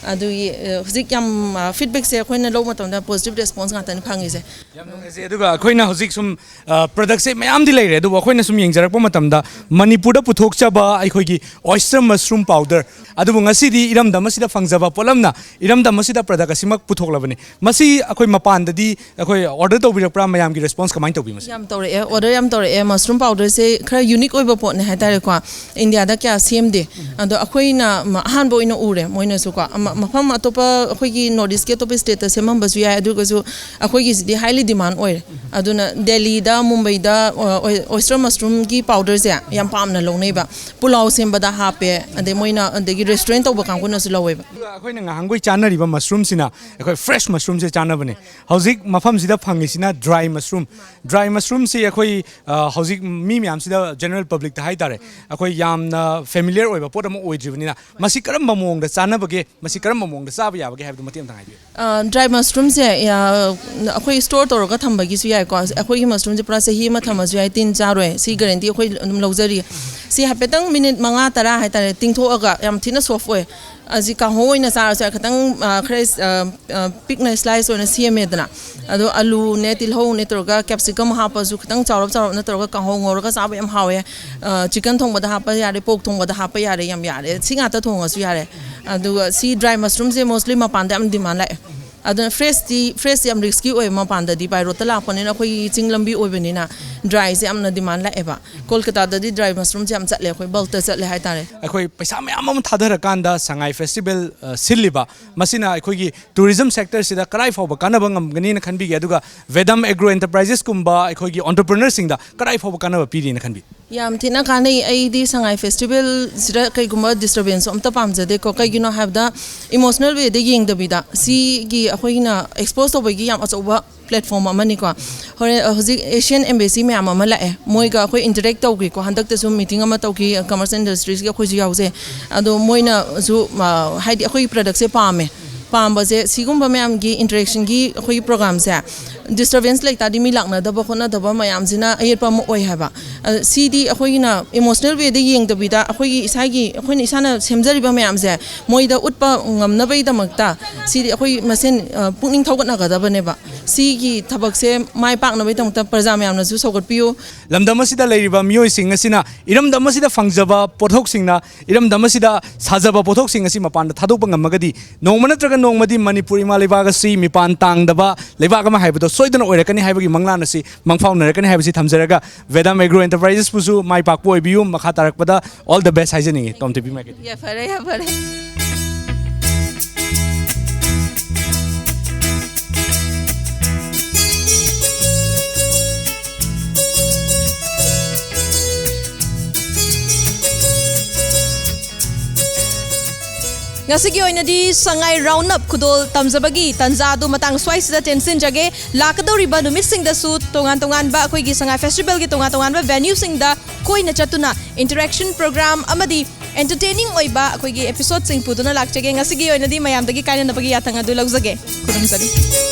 ꯑꯗꯨꯒꯤ, ꯑ, ꯍꯧꯖꯤꯛ ꯌꯥꯝ, ꯑ, ꯐꯤꯗꯕꯦꯛꯁꯦ ꯑꯩꯈꯣꯏꯅ ꯂꯧꯕ ꯃꯇꯝꯗ ꯄꯣꯖꯤꯇꯤꯚ ꯔꯦꯁꯄꯣꯟꯁ ꯉꯥꯛꯇꯅꯤ ꯐꯪꯉꯤꯁꯦ꯫ ꯌꯥꯝ ꯅꯨꯡꯉꯥꯏꯖꯩ꯫ ꯑꯗꯨꯒ ꯑꯩꯈꯣꯏꯅ ꯍꯧꯖꯤꯛ ꯁꯨꯝ, ꯑ, ꯄ꯭ꯔꯗꯛꯁꯦ ꯃꯌꯥꯝꯗꯤ ꯂꯩꯔꯦ, ꯑꯗꯨꯕꯨ ꯑꯩꯈꯣꯏꯅ ꯁꯨꯝ ꯌꯦꯡꯖꯔꯛꯄ ꯃꯇꯝꯗ ꯃꯅꯤꯄꯨꯔꯗ ꯄꯨꯊꯣꯛꯆꯕ ꯑꯩꯈꯣꯏꯒꯤ oyster mushroom powder, ꯑꯗꯨꯕꯨ ꯉꯁꯤꯗꯤ ꯏꯔꯝꯗꯝ ꯑꯁꯤꯗ ꯐꯪꯖꯕ ꯄꯣꯠꯂꯝꯅ ꯏꯔꯝꯗꯝ ꯑꯁꯤꯗ ꯄ꯭ꯔꯗꯛ ꯑꯁꯤꯃꯛ ꯄꯨꯊꯣꯛꯂꯕꯅꯤ꯫ ꯃꯁꯤ ꯑꯩꯈꯣꯏ ꯃꯄꯥꯟꯗꯗꯤ ꯑꯩꯈꯣꯏ ꯑꯣꯔꯗꯔ ꯇꯧꯕꯤꯔꯛꯄ꯭ꯔꯥ? ꯃꯌꯥꯝꯒꯤ ꯔꯦꯁꯄꯣꯟꯁ ꯀꯃꯥꯏꯅ ꯇꯧꯕꯤ ꯃꯁꯤ? ꯌꯥꯝ ꯇꯧꯔꯛꯑꯦ, ꯑꯣꯔꯗꯔ ꯌꯥꯝ ꯇꯧꯔꯛꯑꯦ꯫ ꯃꯁꯔꯨꯝ ꯄꯥꯎꯗꯔꯁꯦ ꯈꯔ ꯌꯨꯅꯤꯛ ꯑꯣꯏꯕ ꯄꯣꯠꯅꯦ ꯍꯥꯏꯇꯥꯔꯦꯀꯣ꯫ ꯏꯟꯗꯤꯌꯥꯗ ꯀꯌꯥ ꯁꯦꯝꯗꯦ꯫ ꯑꯗꯣ ꯑꯩꯈꯣꯏꯅ ꯃ-, ꯑꯍꯥꯟꯕ ꯑꯣꯏꯅ ꯎꯔꯦ ꯃꯣꯏꯅꯁꯨꯀꯣ꯫ ꯑꯃ-, ꯃꯐꯝ ꯑꯇꯣꯞꯄ, ꯑꯩꯈꯣꯏꯒꯤ ꯅꯣꯔꯠ ꯏꯁꯀꯤ ꯑꯇꯣꯞꯄ ꯁ꯭ꯇꯦꯠꯇ ꯁꯦꯝꯃꯝꯕꯁꯨ ꯌꯥꯏ, ꯑꯗꯨꯒꯁꯨ ꯑꯩꯈꯣꯏꯒꯤꯁꯤꯗꯤ ꯍꯥꯏꯂꯤ ꯗꯤꯃꯥꯟ ꯑꯣꯏꯔꯦ꯫ ꯑꯗꯨꯅ ꯗꯦꯜꯂꯤꯗ, ꯃꯨꯝꯕꯩꯗ, ꯑꯣ, ꯑꯣꯏ-, oyster mushroomꯒꯤ ꯄꯥꯎꯗꯔꯁꯦ ꯌꯥꯝ ꯄꯥꯝꯅ ꯂꯧꯅꯩꯕ꯫ ꯄꯨꯂꯥꯎ ꯁꯦꯝꯕꯗ ꯍꯥꯞꯄꯦ, ꯑꯗꯩ ꯃꯣꯏꯅ, ꯑꯗꯒꯤ ꯔꯦꯁꯇꯨꯔꯦꯟ ꯇꯧꯕ ꯀꯥꯡꯕꯨꯅꯁꯨ ꯂꯧꯋꯦꯕ꯫ ꯑꯗꯨꯒ ꯑꯩꯈꯣꯏꯅ ꯉꯍꯥꯡꯒꯣꯏ ꯆꯥꯅꯔꯤꯕ ꯃꯁꯔꯨꯝꯁꯤꯅ ꯑꯩꯈꯣꯏ ꯐ꯭ꯔꯦꯁ ꯃꯁꯔꯨꯝꯁꯦ ꯆꯥꯅꯕꯅꯦ꯫ ꯍꯧꯖꯤꯛ ꯃꯐꯝꯁꯤꯗ ꯐꯪꯉꯤꯁꯤꯅ ꯗ꯭ꯔꯥꯏ ꯃꯁꯔꯨꯝ꯫ ꯗ꯭ꯔꯥꯏ ꯃꯁꯔꯨꯝꯁꯤ ꯑꯩꯈꯣꯏ, ꯑ, ꯍꯧꯖꯤꯛ ꯃꯤ ꯃꯌꯥꯝꯁꯤꯗ, ꯖꯦꯅꯔꯦꯜ ꯄꯕ꯭ꯂꯤꯛꯇ ꯍꯥꯏꯇꯥꯔꯦ, ꯑꯩꯈꯣꯏ ꯌꯥꯝꯅ ꯐꯦꯃꯤꯂꯤꯌꯔ ꯑꯣꯏꯕ ꯄꯣꯠ ꯑꯃ ꯑꯣꯏꯗ꯭ꯔꯤꯕꯅꯤꯅ, ꯃꯁꯤ ꯀꯔꯝꯕ ꯃꯑꯣꯡꯗ ꯆꯥꯅꯕꯒꯦ? ꯃꯁꯤ ꯀꯔꯝꯕ ꯃꯑꯣꯡꯗ ꯆꯥꯕ ꯌꯥꯕꯒꯦ ꯍꯥꯏꯕꯗꯨ ꯃꯇꯦꯛ ꯑꯃꯇꯪ ꯍꯥꯏꯕꯤꯌꯨ꯫ ꯑ, ꯗ꯭ꯔꯥꯏ ꯃꯁꯔꯨꯝꯁꯦ, ꯑ, ꯑꯩꯈꯣꯏ ꯁ꯭ꯇꯣꯔ ꯇꯧꯔꯒ ꯊꯝꯕꯒꯤꯁꯨ ꯌꯥꯏꯀꯣ꯫ ꯑꯩꯈꯣꯏꯒꯤ ꯃꯁꯔꯨꯝꯁꯦ ꯄꯨꯔꯥ ꯆꯍꯤ ꯑꯃ ꯊꯝꯃꯁꯨ ꯌꯥꯏ, ꯇꯤꯟ ꯆꯥꯔꯣꯏ꯫ ꯁꯤ ꯒꯥꯔꯦꯟꯇꯤ ꯑꯩꯈꯣꯏ ꯑꯗꯨꯝ ꯂꯧꯖꯔꯤ꯫ ꯁꯤ ꯍꯥꯏꯐꯦꯠꯇꯪ ꯃꯤꯅꯤꯠ ꯃꯉꯥ ꯇꯔꯥ ꯍꯥꯏꯇꯥꯔꯦ, ꯇꯤꯡꯊꯣꯛꯑꯒ, ꯌꯥꯝ ꯊꯤꯅ ꯁꯣꯐ ꯑꯣꯏ꯫ ꯑꯁꯤ ꯀꯥꯡꯍꯧ ꯑꯣꯏꯅ ꯆꯥꯔꯁꯨ ꯌꯥꯏ, ꯈꯤꯇꯪ, ꯑ, ꯈꯔ, ꯑ, ꯑ, ꯄꯤꯛꯅ ꯁ꯭ꯂꯥꯏꯁ ꯑꯣꯏꯅ ꯁꯦꯝꯃꯦꯗꯅ꯫ ꯑꯗꯣ ꯑꯂꯨꯅꯦ, ꯇꯤꯜꯍꯧꯅꯦ ꯇꯧꯔꯒ, ꯀꯦꯞꯁꯤꯀꯝ ꯍꯥꯞꯄꯁꯨ ꯈꯤꯇꯪ ꯆꯥꯎꯔꯞ ꯆꯥꯎꯔꯞꯅ ꯇꯧꯔꯒ ꯀꯥꯡꯍꯧ ꯉꯧꯔꯒ ꯆꯥꯕ ꯌꯥꯝ ꯍꯥꯎꯋꯦ꯫ ꯑ, ꯆꯤꯛꯀꯟ ꯊꯣꯡꯕꯗ ꯍꯥꯞꯄ ꯌꯥꯔꯦ, ꯄꯣꯛ ꯊꯣꯡꯕꯗ ꯍꯥꯞꯄ ꯌꯥꯔꯦ, ꯌꯥꯝ ꯌꯥꯔꯦ꯫ ꯁꯤ ꯉꯥꯛꯇ ꯊꯣꯡꯉꯁꯨ ꯌꯥꯔꯦ꯫ ꯑꯗꯨꯒ ꯁꯤ ꯗ꯭ꯔꯥꯏ ꯃꯁꯔꯨꯝꯁꯦ ꯃꯣꯁꯂꯤ ꯃꯄꯥꯟꯗ ꯌꯥꯝ ꯗꯤꯃꯥꯟ ꯂꯥꯛꯑꯦ꯫ ꯑꯗꯨꯅ ꯐ꯭ꯔꯦꯁꯇꯤ, ꯐ꯭ꯔꯦꯁꯇꯤ ꯌꯥꯝ ꯔꯤꯁꯀꯤ ꯑꯣꯏꯌꯦ, ꯃꯄꯥꯟꯗꯗꯤ ꯕꯥꯏ ꯔꯣꯠꯇ ꯂꯥꯛꯄꯅꯤꯅ, ꯑꯩꯈꯣꯏꯒꯤ ꯆꯤꯡ ꯂꯝꯕꯤ ꯑꯣꯏꯕꯅꯤꯅ ꯗ꯭ꯔꯥꯏꯁꯦ ꯌꯥꯝꯅ ꯗꯤꯃꯥꯟ ꯂꯥꯛꯑꯦꯕ꯫ ꯀꯣꯜꯀꯇꯥꯗꯗꯤ ꯗ꯭ꯔꯥꯏ ꯃꯁꯔꯨꯝꯁꯦ ꯌꯥꯝ ꯆꯠꯂꯦ, ꯑꯩꯈꯣꯏ ꯕꯜꯛꯇ ꯆꯠꯂꯦ ꯍꯥꯏꯇꯥꯔꯦ꯫ ꯑꯩꯈꯣꯏ ꯄꯩꯁꯥ ꯃꯌꯥꯝ ꯑꯃ ꯊꯥꯗꯔꯀꯥꯟꯗ ꯁꯉꯥꯏ ꯐꯦꯁꯇꯤꯚꯦꯜ, ꯑ, ꯁꯤꯜꯂꯤꯕ, ꯃꯁꯤꯅ ꯑꯩꯈꯣꯏꯒꯤ ꯇꯨꯔꯤꯖꯝ ꯁꯦꯛꯇꯔꯁꯤꯗ ꯀꯗꯥꯏ ꯐꯥꯎꯕ ꯀꯥꯟꯅꯕ ꯉꯝꯒꯅꯤꯅ ꯈꯟꯕꯤꯒꯦ? ꯑꯗꯨꯒ ꯚꯦꯗꯝ ꯑꯦꯒ꯭ꯔꯣ ꯑꯦꯟꯇꯔꯄ꯭ꯔꯥꯏꯖꯦꯁꯀꯨꯝꯕ ꯑꯩꯈꯣꯏꯒꯤ ꯑꯣꯟꯇꯔꯄ꯭ꯔꯤꯅꯔꯁꯤꯡꯗ ꯀꯗꯥꯏ ꯐꯥꯎꯕ ꯀꯥꯟꯅꯕ ꯄꯤꯔꯤꯅ ꯈꯟꯕꯤ? ꯌꯥꯝ ꯊꯤꯅ ꯀꯥꯟꯅꯩ꯫ ꯑꯩꯗꯤ ꯁꯉꯥꯏ ꯐꯦꯁꯇꯤꯚꯦꯜꯁꯤꯗ ꯀꯩꯒꯨꯝꯕ ꯗꯤꯁꯇꯔꯕꯦꯟꯁ ꯑꯝꯇ ꯄꯥꯝꯖꯗꯦꯀꯣ꯫ ꯀꯩꯒꯤꯅꯣ ꯍꯥꯏꯕꯗ, ꯏꯃꯣꯁꯅꯦꯜ ꯋꯦꯗ ꯌꯦꯡꯗꯕꯤꯗ ꯁꯤꯒꯤ ꯑꯩꯈꯣꯏꯅ ꯑꯦꯛꯁꯄꯣꯖ ꯇꯧꯕꯒꯤ ꯌꯥꯝ ꯑꯆꯧꯕ ꯄ꯭ꯂꯦꯠꯐꯣꯝ ꯑꯃꯅꯤꯀꯣ꯫ ꯍꯣꯔꯦꯟ, ꯑ, ꯍꯧꯖꯤꯛ ꯑꯦꯁꯤꯌꯥꯟ ꯑꯦꯝꯕꯦꯁꯤ ꯃꯌꯥꯝ ꯑꯃ ꯂꯥꯛꯑꯦ, ꯃꯣꯏꯒ ꯑꯩꯈꯣꯏ ꯏꯟꯇꯔꯦꯛ ꯇꯧꯈꯤꯀꯣ꯫ ꯍꯟꯗꯛꯇꯁꯨ ꯃꯤꯇꯤꯡ ꯑꯃ ꯇꯧꯈꯤ, ꯀꯃꯔꯁ ꯏꯟꯗꯁꯇ꯭ꯔꯤꯁꯀꯤ ꯑꯩꯈꯣꯏꯁꯨ ꯌꯥꯎꯖꯩ꯫ ꯑꯗꯣ ꯃꯣꯏꯅꯁꯨ, ꯑ, ꯍꯥꯏꯗꯤ ꯑꯩꯈꯣꯏꯒꯤ ꯄ꯭ꯔꯗꯛꯁꯦ ꯄꯥꯝꯃꯦ꯫ ꯄꯥꯝꯕꯁꯦ ꯁꯤꯒꯨꯝꯕ ꯃꯌꯥꯝꯒꯤ ꯏꯟꯇꯔꯦꯛꯁꯟꯒꯤ ꯑꯩꯈꯣꯏꯒꯤ ꯄ꯭ꯔꯣꯒ꯭ꯔꯥꯝꯁꯦ, ꯗꯤꯁꯇꯔꯕꯦꯟꯁ ꯂꯩ ꯇꯥꯔꯗꯤ ꯃꯤ ꯂꯥꯛꯅꯗꯕ ꯈꯣꯠꯅꯗꯕ ꯃꯌꯥꯝꯁꯤꯅ ꯑꯌꯦꯠꯄ ꯑꯃ ꯑꯣꯏ ꯍꯥꯏꯕ꯫ ꯑ, ꯁꯤꯗꯤ ꯑꯩꯈꯣꯏꯒꯤꯅ ꯏꯃꯣꯁꯅꯦꯜ ꯋꯦꯗ ꯌꯦꯡꯗꯕꯤꯗ ꯑꯩꯈꯣꯏꯒꯤ ꯏꯁꯥꯒꯤ, ꯑꯩꯈꯣꯏꯅ ꯏꯁꯥꯅ ꯁꯦꯝꯖꯔꯤꯕ ꯃꯌꯥꯝꯁꯦ ꯃꯣꯏꯗ ꯎꯠꯄ ꯉꯝꯅꯕꯒꯤꯗꯃꯛꯇ ꯁꯤꯗꯤ ꯑꯩꯈꯣꯏ ꯃꯁꯦꯟ, ꯑ, ꯄꯨꯛꯅꯤꯡ ꯊꯧꯒꯠꯅꯒꯗꯕꯅꯦꯕ꯫ ꯁꯤꯒꯤ ꯊꯕꯛꯁꯦ ꯃꯥꯏ ꯄꯥꯛꯅꯕꯒꯤꯗꯃꯛꯇ ꯄ꯭ꯔꯖꯥ ꯃꯌꯥꯝꯅꯁꯨ ꯁꯧꯒꯠꯄꯤꯌꯨ꯫ ꯂꯝꯗꯝ ꯑꯁꯤꯗ ꯂꯩꯔꯤꯕ ꯃꯤꯑꯣꯏꯁꯤꯡ ꯑꯁꯤꯅ ꯏꯔꯝꯗꯝ ꯑꯁꯤꯗ ꯐꯪꯖꯕ ꯄꯣꯠꯊꯣꯛꯁꯤꯡꯅ, ꯏꯔꯝꯗꯝ ꯑꯁꯤꯗ ꯁꯥꯖꯕ ꯄꯣꯠꯊꯣꯛꯁꯤꯡ ꯑꯁꯤ ꯃꯄꯥꯟꯗ ꯊꯥꯗꯣꯛꯄ ꯉꯝꯃꯒꯗꯤ, ꯅꯣꯡꯃ ꯅꯠꯇ꯭ꯔꯒ ꯅꯣꯡꯃꯗꯤ ꯃꯅꯤꯄꯨꯔ ꯏꯃꯥ ꯂꯩꯕꯥꯛ ꯑꯁꯤ ꯃꯤꯄꯥꯟ ꯇꯥꯡꯗꯕ ꯂꯩꯕꯥꯛ ꯑꯃ ꯍꯥꯏꯕꯗꯣ ꯁꯣꯏꯗꯅ ꯑꯣꯏꯔꯛꯀꯅꯤ ꯍꯥꯏꯕꯒꯤ ꯃꯪꯂꯥꯟ ꯑꯁꯤ ꯃꯪꯐꯥꯎꯅꯔꯛꯀꯅꯤ ꯍꯥꯏꯕꯁꯤ ꯊꯝꯖꯔꯒ, ꯚꯦꯗꯥꯝ ꯑꯦꯒ꯭ꯔꯣ ꯑꯦꯟꯇꯔꯄ꯭ꯔꯥꯏꯖꯦꯁꯄꯨꯁꯨ ꯃꯥꯏ ꯄꯥꯛꯄ ꯑꯣꯏꯕꯤꯌꯨ꯫ ꯃꯈꯥ ꯇꯥꯔꯛꯄꯗ all the best ꯍꯥꯏꯖꯅꯤꯡꯉꯤ, ꯇꯣꯝ ꯇꯤꯚꯤ ꯃꯥꯏꯀꯩꯗꯒꯤ꯫ ꯌꯥꯝ ꯐꯔꯦ, ꯌꯥꯝ ꯐꯔꯦ꯫ ꯉꯁꯤꯒꯤ ꯑꯣꯏꯅꯗꯤ ꯁꯉꯥꯏ ꯔꯥꯎꯟ ꯑꯞ ꯈꯨꯗꯣꯜ ꯇꯝꯖꯕꯒꯤ ꯇꯥꯟꯖꯥ ꯑꯗꯨ ꯃꯇꯥꯡ ꯁ꯭ꯋꯥꯏꯁꯤꯗ ꯇꯦꯟꯁꯤꯟꯖꯒꯦ꯫ ꯂꯥꯛꯀꯗꯧꯔꯤꯕ ꯅꯨꯃꯤꯠꯁꯤꯡꯗꯁꯨ ꯇꯣꯉꯥꯟ ꯇꯣꯉꯥꯟꯕ ꯑꯩꯈꯣꯏꯒꯤ ꯁꯉꯥꯏ ꯐꯦꯁꯇꯤꯚꯦꯜꯒꯤ ꯇꯣꯉꯥꯟ ꯇꯣꯉꯥꯟꯕ ꯚꯦꯅ꯭ꯌꯨꯁꯤꯡꯗ ꯀꯣꯏꯅ ꯆꯠꯇꯨꯅ ꯏꯟꯇꯔꯦꯛꯁꯟ ꯄ꯭ꯔꯣꯒ꯭ꯔꯥꯝ ꯑꯃꯗꯤ ꯑꯦꯟꯇꯔꯇꯦꯅꯤꯡ ꯑꯣꯏꯕ ꯑꯩꯈꯣꯏꯒꯤ ꯑꯦꯄꯤꯁꯣꯗꯁꯤꯡ ꯄꯨꯗꯨꯅ ꯂꯥꯛꯆꯒꯦ꯫ ꯉꯁꯤꯒꯤ ꯑꯣꯏꯅꯗꯤ ꯃꯌꯥꯝꯗꯒꯤ ꯀꯥꯏꯅꯅꯕꯒꯤ ꯌꯥꯊꯪ ꯑꯗꯨ ꯂꯧꯖꯒꯦ꯫ ꯈꯨꯔꯨꯝꯖꯔꯤ꯫